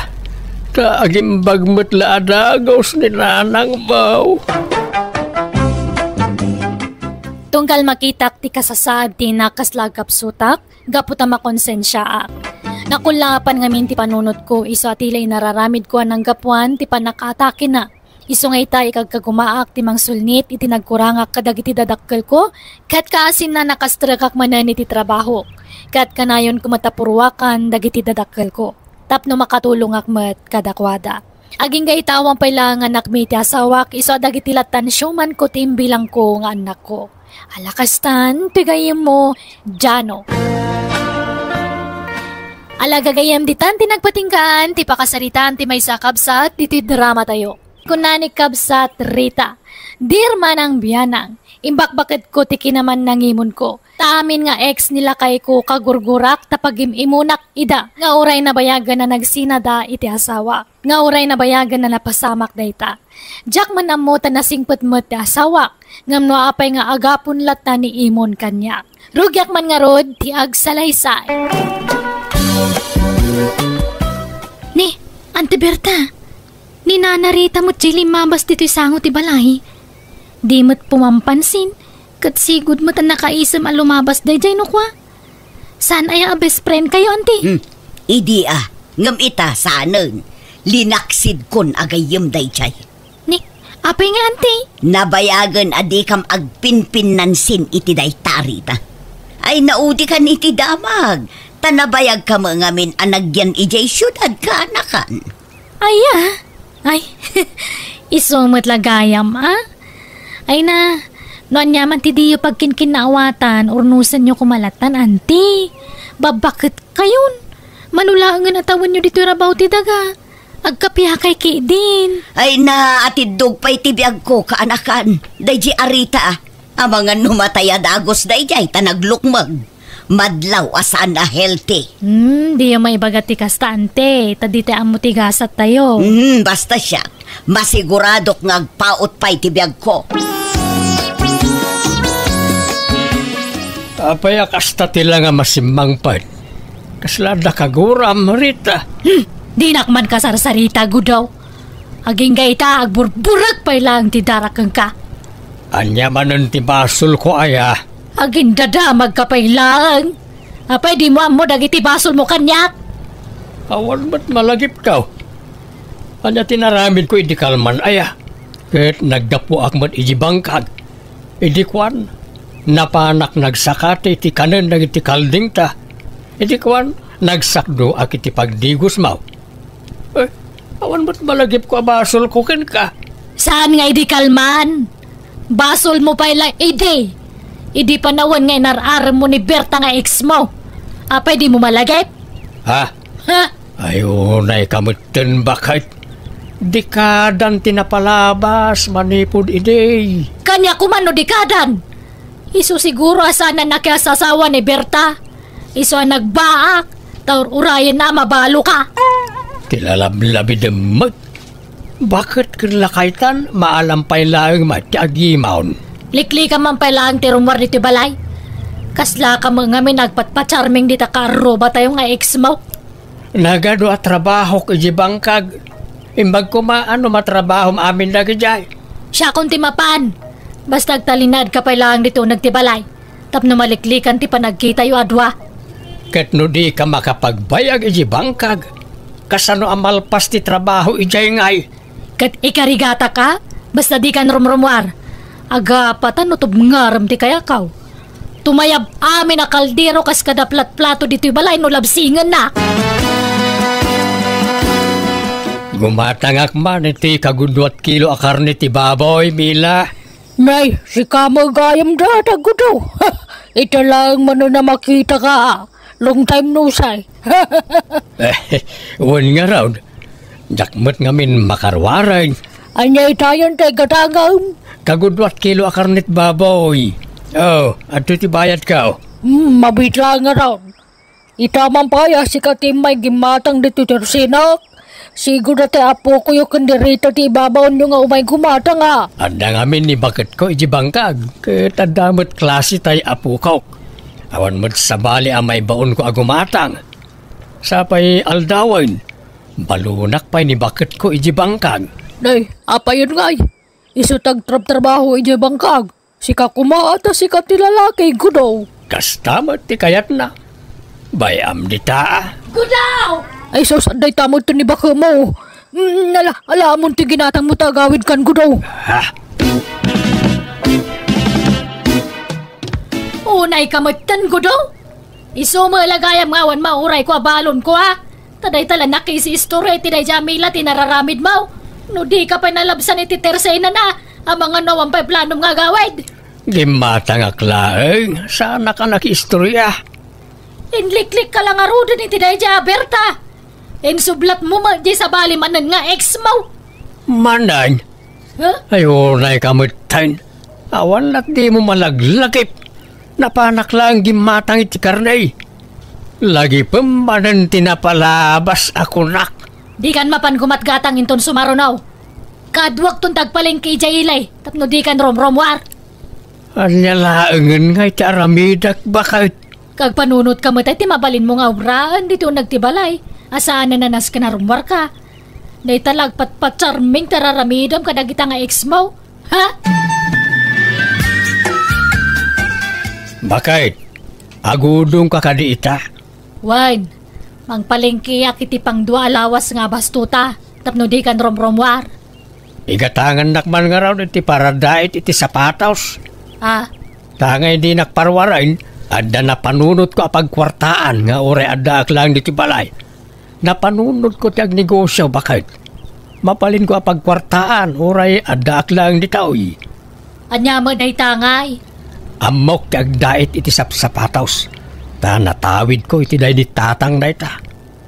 ta agimbag met la a dagus ni Nanang Mau. Tunggal makitak ti kasasaad ti innak kasla agkapsutak, gapu ta makonsensiaak. Nakullaapan ngamin ti panunotko, isu a ti la inararamidko a nanggapuan ti pannakaatakena. Isu nga ita, ikagkagumaak ti mangsulnit iti nagkurangak kadagiti dadakkelko, ket kaasinna nakastrekak manen iti trabahok, ket kanayonko met a purruakan dagiti dadakkelko, tapno makatulongak met kadakuada. Agingga ita, awan pay laeng nga nakmi ti asawak, isu a dagiti lattan siomanko ti imbilangko nga annakko. Ala kastan, ti gayyemmo, Jano. Ala gagayyem, ditan ti nagpatinggaan ti pakasaritaan ti maysa a kabsat ditoy dramatayo. Kunana ni Kabsat Rita, "Dear Manang Bianang, imbakbaketko ti kinamannangimonko. Ta amin nga ex ni lakayko, kagurgurak ta pagim-imunak ida nga uray nabayagen a nagsinada iti asawa, nga uray nabayagen a napasamak dayta. Diak man ammo ta nasingpet met ti asawak, ngem no apay nga agapon latta ni Imon kaniak. Rugiak man ngarud ti agsalaysay." Ni, Auntie Berta, ni Nana Rita met ti limmabas ditoy sango ti balay. Di met pumampansin, ket sigud met a nakaisem a lumabas daydiay no kua. Saan aya a best friend kayo, Auntie? Hmm. Idi a, ngem ita, saanen. Linaksidkon a gayyem daydiay. Ni, apay nga, Auntie? Nabayagen a dikam agpinpinnansin iti dayta, Rita. Ay, naudikan iti damag. Ta nabayagka met ngamin a nagyan idiay siudad kaanakan. Aya? Ay, isu met la gayam, a? Ay na, No ania man ti diyo pagkinkinnaawatan, urnosenyo koma lattan, anti. Babbaketkayon. Mano laengen a tawenyo ditoy rabaw ti daga. Agkapiakay ketdin. Ay, naatiddog pay ti biagko, kaanakan. Daydi Arita, amangan no matay a dagus daydiay ta naglukmeg. Madlaw a saan a healthy. Hmm, diyo maibaga ti kasta, ante, ta dita ammo ti gasattayo. Hmm, basta siak, masiguradok nga agpaut pay ti biagko. Apay a kasta ti la nga masimmangpet? Kasla adda kaguram, Rita? Hmm, dinak man kasarsarita, Gudaw. Agingga ita, agburburek pay laeng ti darak kenka. Ania manen ti basolko, aya? Agindadamagka pay laeng. Apay dimo ammo dagiti basolmo kaniak? Awan met malagipko. Ania ti naramidko idi kalman, aya? Ket naggapuak met idi bangkag. Idi kuan, napanak nagsakati ti kanen dagiti kaldingta. Idi kuan, nagsakdoak iti pagdigusmo. Eh, awan met malagipko a basolko kenka. Saan nga idi kalman? Basolmo pay la idi. Idi panawen nga inar-aremmo ni Berta nga exmo. Apay dimo malagip? Ha? Ha? Ay, unayka metten, baket. Dekadan ti napalabas manipud idi. Kaniak koma no dekadan. Isu siguro a saan a nakiasasawa ni Berta. Isu a nagbaak, ta ur-urayenna a mabaloka. Ti lalablabidem met. Baket ken lakaytan, maalam pay laeng met ti agimon. Liklikan man pay laeng ti rummuar ditoy balay. Kaslaka met ngamin agpatpacharming dita kaarrubatayo nga exmo. Nagadu a trabahok idi bangkag. Imbag koma no matrabahom amin dagidiay. Siakon ti mapan. Basta agtalinaedka pay laeng ditoy uneg ti balay. Tapno maliklikan ti panagkitayo a dua. Ket no dika makapagbayag idi bangkag, kasano a malpas ti trabaho idiay ngay? Ket ikarigatak a, basta dikan rumrumuar. Agapatan no tubngarem ti kayakaw. Tumayab amin a kaldero kas kada platplato ditoy balay no labsingennak. Gumatangak man iti kaguduat kilo a karne ti baboy, Mila. Nay, sika met gayam data, Gudaw. Ita laeng manen a makitaka. Long time no see. Wen ngarud, diak met ngamin makaruaren. Ania itayen ti gatangem? Kaguduat kilo a karne ti baboy. Oh, adtoy ti bayadko. Hmm, mabiit laeng ngarud. Ita man pay a sika ti immay gimmatang ditoy tersenak. Sigurda ti apokoyo ken ni Rita ti ibabaonyo nga umay gumatang a. Adda ngamin ni baketko idi bangkag, ket adda met klase tay apokok. Awan met sabali a maibaonko a gumatang. Sapay aldawen, balonak pay ni baketko idi bangkag. Nay, apayen ngay? Isu ti agtrabtrabaho idi bangkag. Sika koma, ta sika ti lalaki, Gudaw. Kasta met ti kayatna. Bay-am dita. Gudaw! Ay sus, adda ita met ti ni baketmo. Mm, ala, ala, ammon ti ginatangmo ta agawidkan, Gudaw. Ha? Unayka metten, Gudaw? Isu met la gayam nga awan maurayko a balonko, a? Ta dayta la nakisiistorya iti daydi a Mila ti nararamidmo. No dika pay nalabsan iti tersenana, amangan no awan pay planom nga agawid. Gimmatangak laeng, saanak a nakiistorya. Inliklikka la ngaruden iti daydi a Berta. Insublatmo met di sabali manen nga exmo. Manen? Ha? Ay, unayka metten. Awan lat dimo malaglagip. Napanak laeng gimmatang iti karne. Lagipem manen ti napalabas a kunak. Dikan mapan gumatgatang inton sumaruno. Kaduakton ti agpalengke idiay ili, tapno dikan rumrumuar. Ania laengen nga iti aramidek, baket? Kagpanunotka met ti mabalinmo nga obraen ditoy uneg ti balay, a saanen a nasken a rummuarka. Dayta la agpatpacharming ti ar-aramidem kadagita nga exmo. Ha? Baket, agudongka kadi ita? Wen, mangpalengkeak iti pangdua a lawas nga abastota tapno dikan rumrumuar. Igatangannak man ngarud iti paradait iti sapatos. Ah. Ta nga idi nakparuaren, adda napanunotko a pagkuartaan nga uray addaak laeng ditoy balay. Napanunotko ti agnegosio, baket. Mabalinko a pagkuartaan uray addaak laeng ditoy. Ania met dayta ngay? Ammok ti agdait iti sapsapatos, ta natawidko iti daydi tatang dayta.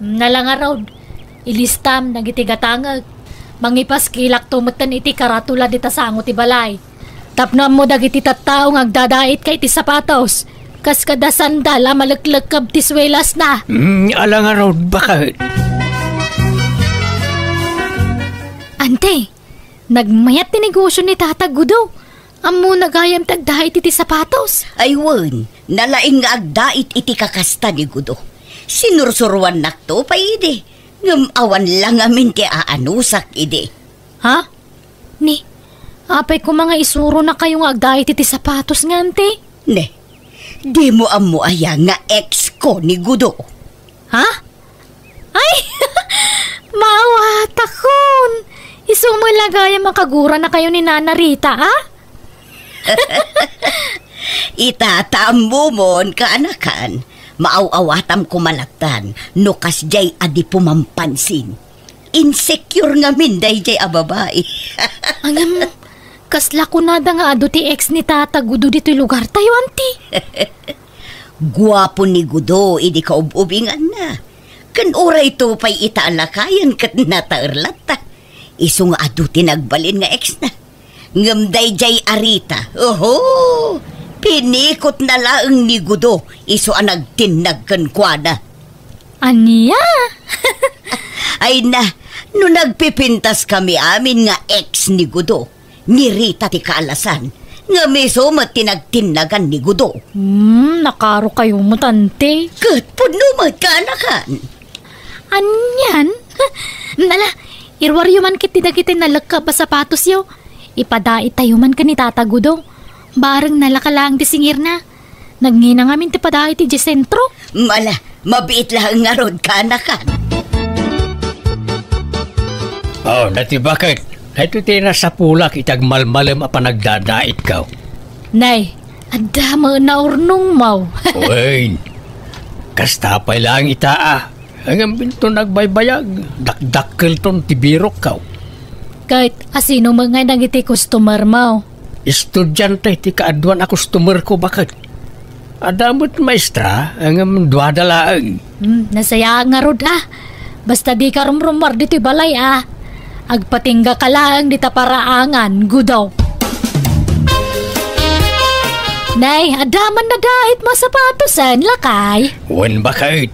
Nala ngarud, ilistam dagiti gatangek. Mangipaskilakto metten iti karatula dita sango ti balay. Tapno ammo dagiti tattao nga agdadait ka iti sapatos, kas kada sandal a maleklekkeb ti suelasna. Mm, ala ngarud, baket. Ante, nagmayat ti negosio ni Tata Gudo. Ammona gayam ti agdait iti sapatos. Ay wen, nalaing nga agdait iti kakasta ni Gudo. Sinursuruannakto pay idi, ngem awan la ngamin ti aanusak idi. Ha? Ni, apay koma nga isuronakayo nga agdait iti sapatos nga, ante? Ne, dimo ammo aya nga ex ko ni Gudo? Ha? Ay! Maawatakon! Isu met la gayam a kaguranakayo ni Nana Rita, a? Ita, ta ammomon, kaanakan, maaw-awatam koma lattan no kasdiay a di pumampansin. Insecure ngamin daydiay a babai. Ngem, kasla kunada nga adu ti ex ni Tata Gudo ditoy lugartayo, anti? Guapo ni Gudo idi kaub-ubinganna. Ken urayto pay ita a lakayen ket nataer latta. Isu nga adu ti nagbalin nga exna. Ngem daydiay a Rita, oho, pinikotna laeng ni Gudo isu a nagtinnag kenkuana. Ania? Ay na, no nagpipintaskami amin nga ex ni Gudo, ni Rita ti kaalasan, ngem isu met ti nagtinnagan ni Gudo. Hmm, nakarokayo met, ante. Ket pudno met, kaanakan. Anian? Nala, iruaryo man ketdi dagiti nalekkeb a sapatosyo. Ipadaitayo man ken ni Tata Gudo. Bareng nalaka laeng ti singirna. Nagngina ngamin ti padait idiay sentro. Ala, mabiit laeng ngarud, kaanakan. Oh, dati baket. Daytoy ti nasapulak iti agmalmalem a panagdadaitko. Nay, adda met naurnongmo. Wen, kasta pay laeng ita a. Ngem inton agbaybayag, dakdakkelton ti birokko. Ket asino met ngay dagiti customermo? Estudiante ti kaaduan a customerko, baket. Adda met maestra, ngem duada laeng. Hmm, nasayaat ngarud, a. Basta dika rumrumuar ditoy balay, a. Agpatinggaka laeng dita paraangan, Gudo. Nay, adda man nadaitmo a sapatosen, lakay? Wen, baket.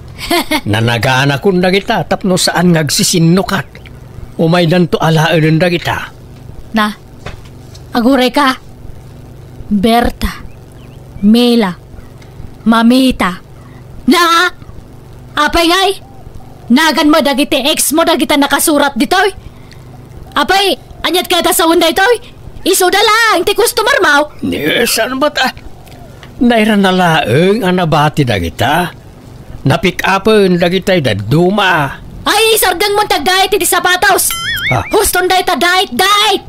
Nanaganakon dagita tapno saan nga agsisinnukat. Umaydanto alaenen dagita. Na, agurayka. Berta, Mila, Mamita. Na! Apay ngay? Naganmo dagiti exmo dagita nakasurat ditoy? Apay, aniat kayat a sawen daytoy? Isuda laeng ti customermo? Ni, saan met a? Nairana laeng a nabati dagita. Napick-upen dagitay dadduma. Ay, isardengmon ti agdait iti sapatos! Ah. Huston dayta, dait, dait!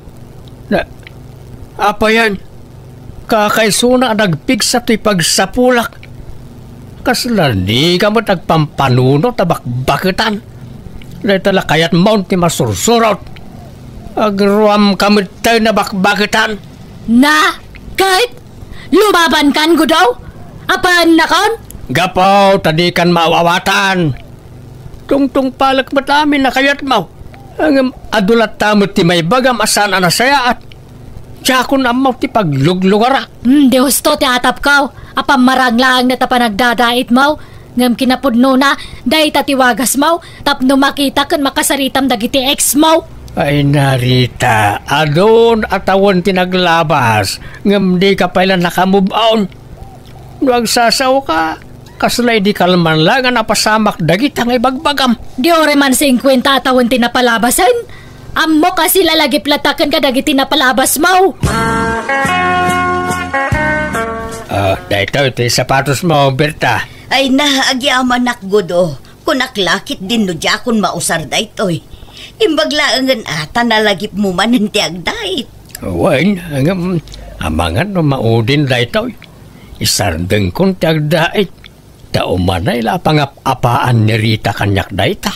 Na, apayen? Kakaisuna a nagpigsa toy pagsapulak. Kasla dika met agpampanunot a bakbaketan. Dayta la kayatmon ti masursurot. Agruamka metten a bakbaketan. Na, ket? Lumabankan, Gudo? Apaennakon? Gapu ta dikan maaw-awatan. Tungtungpalek met amin a kayatmo. Ngem adu latta met ti maibagam a saan a nasayaat. Diakon ammo ti pagluglugarak. Hmm, di husto ti atapko. Apan marang laeng dayta panagdadaitmo. Ngem kinapudnona, dayta ti wagasmo tapno makita ken makasaritam dagiti exmo. Ay, Narita, adun a tawen ti naglabas, ngem dika pay la naka-move on. No agsasaoka, kasla idi kalman la nga napasamak dagita nga ibagbagam. Di uray man singkuenta a tawen ti napalabasen? Ammok a silalagip latta ken kadagiti napalabasmo. Ah, daytoy ti sapatosmo, Berta. Ay na, agyamanak, Gudo. Kunak la ketdin no diakon mausar daytoy. Imbag laengen a ta nalagipmo manen ti agdait. Wen, ngem, amangan no maudin daytoy. Isardengkon ti agdait. Ta umanay la a pangap-apaan ni Rita kaniak dayta.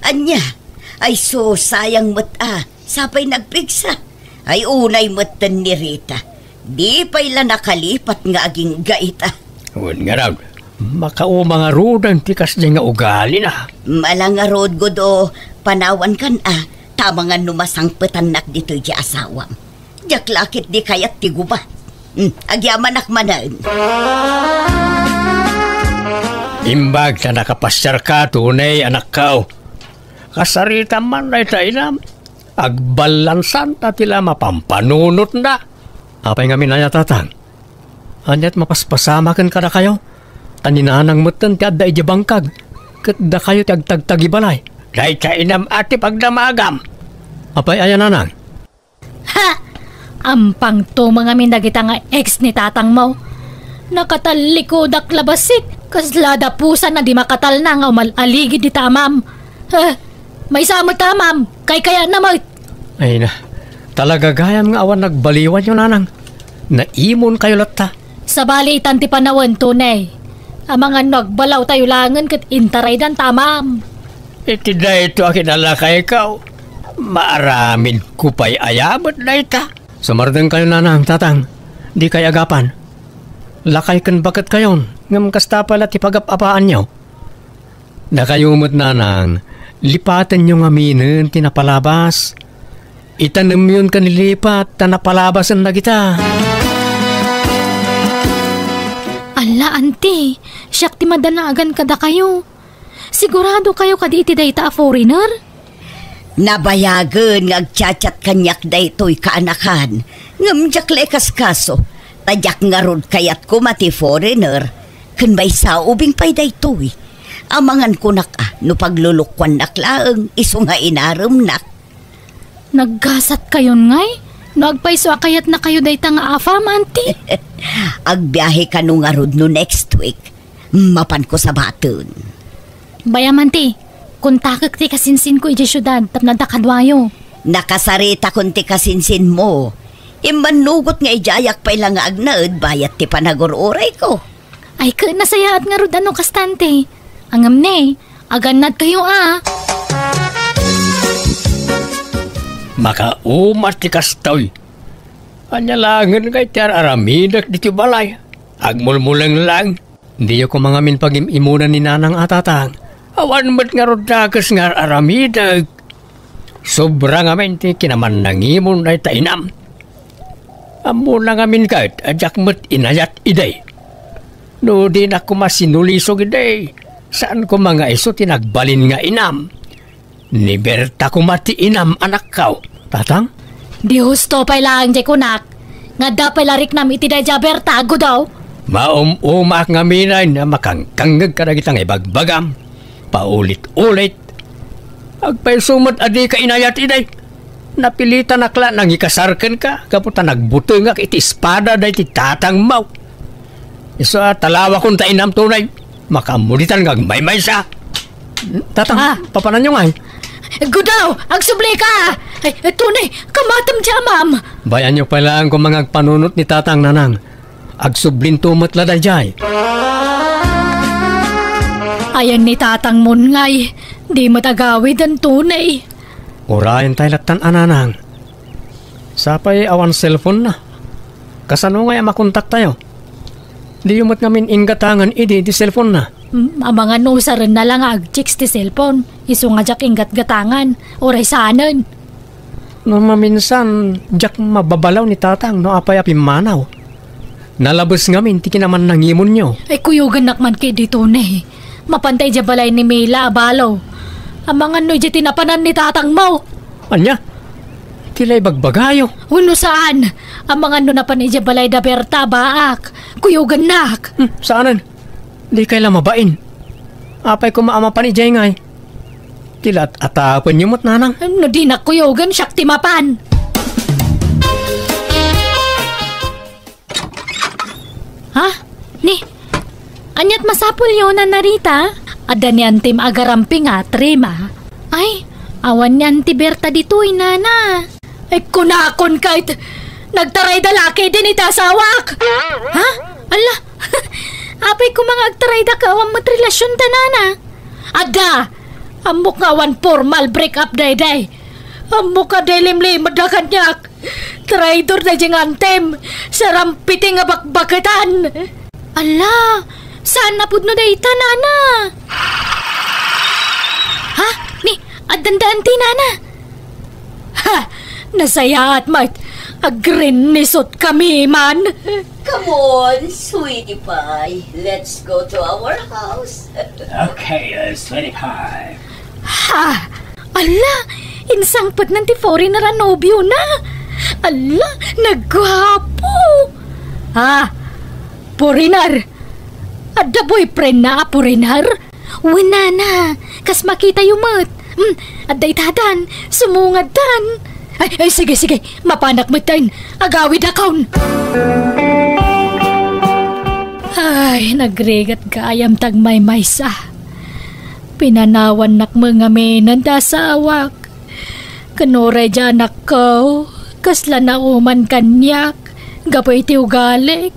Ania? Ay sus, sayang met a, sapay nagpigsa. Ay unay metten ni Rita. Di pay la nakalipat nga agingga ita. Wen ngarud, makauma ngaruden ti kasdiay nga ugalina. Mala ngarud, Gudo, panawankan a, ta amangan no masangpetannak ditoy ti asawam. Diak la ketdi kayat ti gubat. Hmm, agyamanak manen. Imbag ta nakapasiarka, Tony, anakko. Kasaritam man dayta inam. Agballansanta ti la mapampanunotna. Apay ngamin aya, Tatang? Ania't mapaspasamaken kadakayo? Ta ni Nanang metten ti adda idiay bangkag, ket dakayo ti agtagtagibalay. Dayta inam a ti pagdamagam. Apay aya, Nanang? Ha! Ampang tumeng amin dagita nga ex ni tatangmo. Nakatallikudak la bassit, kasla dapusan a di makatalna nga umal-aligid ita amam. Eh, maysa met amam, kaykayatna met. Ay na, talaga gayam nga awan nagbaliwanyo, Nanang. Naimonkayo latta. Sabali itan ti panawen, Tony. Amangan no agbalawtayo laengen ket intaraydan ta amam. Iti daytoy a kinalakayko, maaramidko pay aya met dayta? Sumardengkayo, Nanang, Tatang. Dikay agapan. Lakay ken baketkayon, ngem kasta pay la ti pagap-apaanyo. Dakayo met, Nanang, lipatenyo ngaminen ti napalabas. Itanemyon ken lipat ta napalabasen dagita. Alla, Auntie, siak ti madanagan kadakayo. Sigurado kayo kadi iti dayta a foreigner? Nabayagen nga agchat-chat kaniak daytoy kaanakan, ngem diak la ikaskaso, ta diak ngarud kayat koma ti foreigner, ken maysa ubing pay daytoy. Amangan kunak a no paglulukuannak laeng isu nga inaremnak. Naggasat kayon ngay? No agpayso a kayatna kayo dayta nga afam, Auntie? Agbiahe kano ngarud no next week. Mapanko sabaten. Bay-am, Auntie, kontakek ti kasinsinko idiay siudad tapno adda kaduayo. Nakasaritakon ti kasinsinmo. Immannugot nga idiayak pay la nga agnaed bayat ti panagur-urayko. Ay, ket nasayaat ngarud a no kasta, Auntie. Ngem ne, agannadkayo a. Makauma ti kastoy. Ania laengen ngay ti ar-aramidek ditoy balay? Agmulmuleng lang. Diyo koma ngamin pagim-imunan ni Nanang a, Tatang. Awan met ngarud dakes nga ar-aramidek. Sobra ngamin ti kinamannangimon dayta inam. Ammona ngamin ket a diak met inayat idi. No dinak koma sinulisog idi, saan koma nga isu ti nagbalin nga inam. Ni Berta koma ti inam, anakko. Tatang? Di husto pay laeng diay kunak. Nga adda pay la riknam iti daydiay a Berta, Gudo. Maum-umaak ngamin a makangkangngeg kadagita nga ibagbagam. Paulit-ulit. Agpayso met a dika inayat idi. Napilitanak la nangikasar kenka gapu ta nagbutengak iti espada daydi tatangmo. Isu a talawakon ta inam, Tony. Makaammo ditan nga agmaymaysa. Tatang, ah, papananyo ngay? Gudo, agsublika! Ay, Tony, kamatem diay amam! Bay-anyo pay laeng koma nga agpanunot ni Tatang, Nanang. Agsublinto met la daydiay. Ayan ni Tatangmon ngay, di met agawiden, Tony. Urayen tay lattan a, Nanang. Sapay awan cellphone na. Kasano ngay a makontaktayo? Diyo met ngamin inggatangan idi ti cellphone na. Mm, amangan no usarenna la nga agchicks ti cellphone. Isu nga diak inggatgatangan. Uray saanen. No maminsan, diak mababalaw ni Tatang no apay a pimmanaw. Nalabes ngamin ti kinamannangimonyo. Ay, kuyogannak man ketdi, Tony. Mapan ta idiay balay ni Mila a balo. Amangan no idiay ti napanan ni tatangmo. Ania? Ti la ibagbagayo? Wenno saan? Amangan no napan idiay balay da Berta a baak. Kuyogannak. Hmm, saanen? Dikay la mabain. Apay koma a mapan idiay ngay? Ti la at-atapenyo met, Nanang. No dinak kuyogan, siak ti mapan. Ha? Ni, ania't masapulyo, Nana Rita? Adda ni Antim agaramping a, Trima. Ay, awan ni Anti Berta ditoy, Nana. Ay, kunakon ket, nagtarayda la ketdin iti asawak. Ha? Ala, apay koma nga agtarayda ket awan met relasionda, Nana? Adda! Ammok nga awan formal break up daydiay. Ammok a limlimedda kaniak. Traidor daydiay nga antem! Sarampiti nga bakbaketan! Ala, saan a pudno dayta, nana? Ha? Ni, addan daan ti nana? Ha! Nasayaat met! Agrinnisot kami man! Come on, sweetie pie. Let's go to our house. Okay, uh, sweetie pie. Ha! Ala! Insangpetnan ti foreigner a nobiona! Ala! Nagguapo! Ha! Foreigner! Adda boyfriendna a foreigner? Wen, nana, kas makitayo met. Hmm, adda itadan, sumungadtan. Ay, ay, sige, sige, mapanak metten. Agawidakon. Ay, nagrigat gayam ti agmaymaysa. Pinanawannak met ngamin ti asawak. Ken uray diay anakko, kasla nauman kaniak gapu iti ugalik.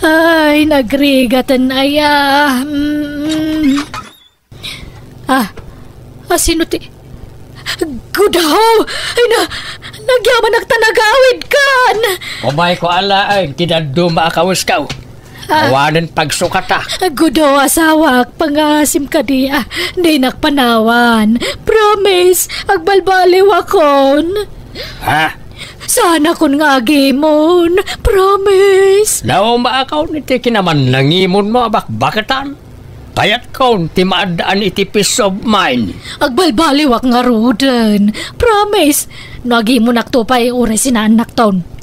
Ay, nagrigaten aya. Mm. Ah, ah, sino ti, Gudaw! Ay na, nagyamanak ta nagawidkan! Umayko alaen ti dadduma a kawesko. Ah. Awanen pagsukatak. Gudo, asawak, pangaasim kadi, ah, dinak panawan. Promise, agbalbaliwakon. Ha? Saanakon nga agimon. Promise. Naumaakon iti kinamannangimonmo a bakbaketan. Payatkon ti maaddaan iti peace of mind. Agbalbaliwak ngaruden. Promise. No agimonakto pay, uray sinaannakton.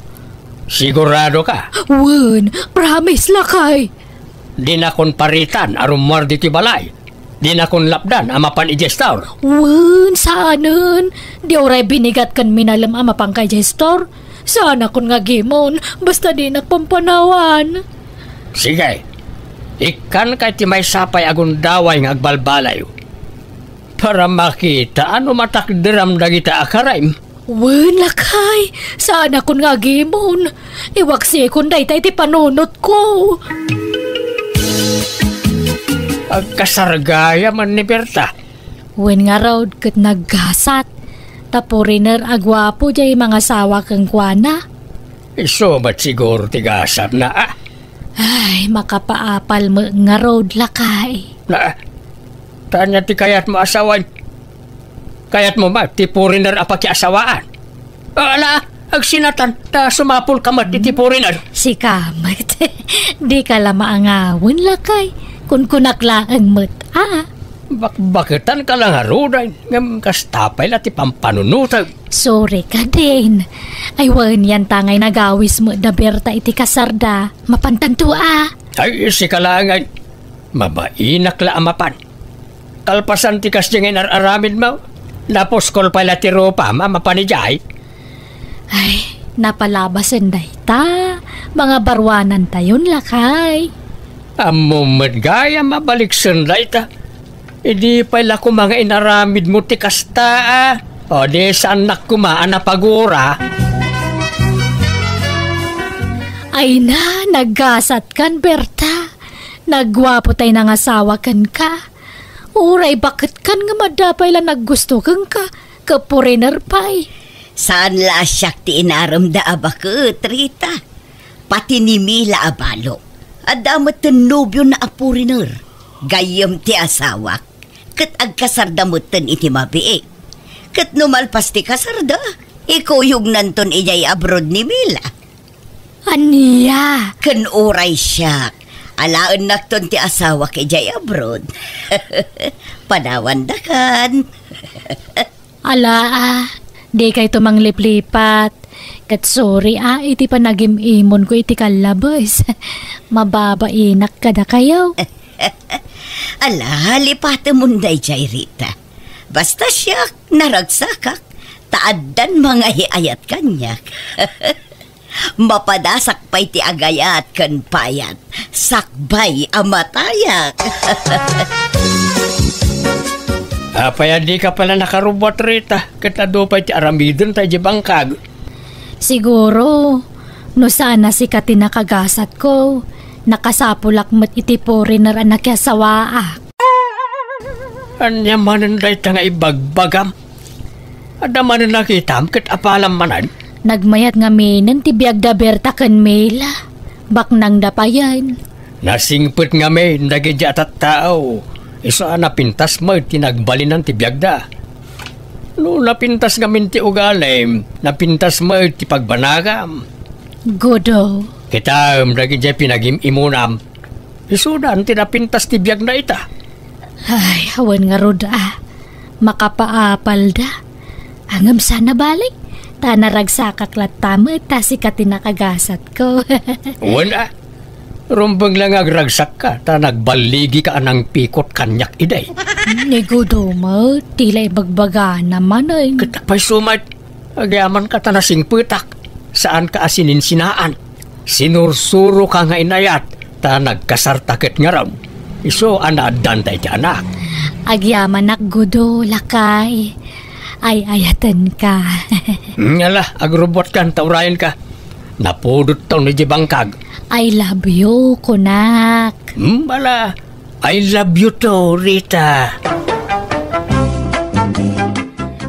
Sigurado ka? Wen, promise, lakay. Dinakon paritan a rummuar ditoy balay. Dinakon lapdan a mapan idiay store. Wen, saanen. Di uray binigat ken minalem a mapanka idiay store. Saanakon nga agimon, basta dinak pampanawan. Sige. Ikkanka iti maysa pay a gundaway nga agbalbaliw. Para makitaam no matakderam dagita a karaim. Wen, lakay, saanakon nga agimon. Iwaksikon dayta iti panunotko. Agkasar gayam ni Berta. Wen ngarud, ket naggasat. Ta foreigner a guapo diay mangasawa kenkuana. Isu met siguro ti gasatna, ah. Ay, makapaapal met ngarud, lakay. Na, ta ania ti kayatmo a sawen? Kayatmo met ti foreigner a pakiasawaan? Ala, agsinatan, ta sumapulka met iti foreigner. Sika met. Dika la maangawen, lakay. Kunkunak laeng met, a. Bakbaketanka la ngaruden, ngem kasta pay la ti pampanunotem. Sorry kadin. Ay, wen, yantangay nagawis met da Berta iti kasarda. Mapantanto, a. Ay, sika laeng, ay. Mabainak la a mapan. Kalpasan ti kasdiay nga inar-aramidmo, napuskol pay la ti rupam a mapan idiay. Ay, napalabasen dayta. Mangabaruanantayon, lakay. Ammom met gayam a baliksen dayta. Idi pay la koma nga inaramidmo ti kasta, a. O di, saannak koma a napagura. Ay na, naggasatkan, Berta. Nagguapo tay nangasawa kenka. Uray baketkan ngem adda pay la naggusto kenka, ket foreigner pay. Saan la a siak ti inaremda a baket, Rita. Pati ni Mila a balo. Adda metten nobiona a foreigner. Gayyem ti asawak. Ket agkasarda metten iti mabiit. Ket no malpas ti kasarda, ikuyognanton idiay abroad ni Mila. Ania? Ken uray siak, alaennakton ti asawak idiay abroad. Panawandakan. Ala, a, dikayto mangliplipat. Ket sorry, a, iti panagim-imonko iti kallabes. Mababainak kadakayo. Ala, lipatemon daydiay, Rita. Basta siak, naragsakak, ta addan mangahiayat kaniak. Mapadasak pay ti agayat ken payat, sakbay a matayak. Apay a dika pay la nakarubbuat, Rita, ket adu pay ti aramidenta idiay bangkag? Siguro, no saan a sika ti nakagasatko, nakasapulak met iti foreigner a nakiasawaak. Ania manen dayta nga ibagbagam? Adda manen nakitam ket apalam manen? Nagmayat ngaminen ti biagda Berta ken Mela. Baknangda payen. Nasingpet ngamin dagiti a tattao. Isu a napintas met ti nagbalinan ti biagda. No napintas ngamin ti ugalim, napintas met ti pagbanagam. Gudo. Kitaem dagiti pinagim-imunam. Isudan ti napintas ti biagna ita. Ay, awan ngarud a. Makapaapalda. Ngem saan a bale. Ta naragsakak latta met ta sika ti nakagasatko. Wen a. Rumbeng la nga agragsakka ta nagballigika a nangpikot kaniak idi. Ni Gudo met, ti la ibagbagana manen. Ket apay sumat, agyamanka ta nasingpetak. Saanka a sininsinaan. Sinursuroka nga inayat, ta nagkasarta ket ngarud. Isu a naaddan dayta anak. Agyamanak, Gudo, lakay. Ay-ayatenka. Ngala, agrubbuatkan ta urayenka. Napudot taon iti bangkag. I love you, kunak. Hmm, ala, I love you too, Rita.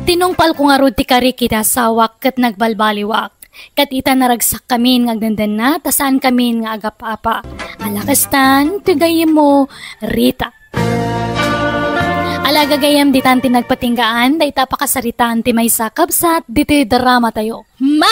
Tinungpalko ngarud ti karik iti asawak ket nagbalbaliwak. Ket ita naragsak kamin nga agdandanna, ta saan kamin nga agap-apa. Ala kastan, ti gayyemmo, Rita. Ala gagayyem, ditan ti nagpatinggaan, dayta a pakasaritaan ti maysa a kabsat, ditoy drama tayo. Ma-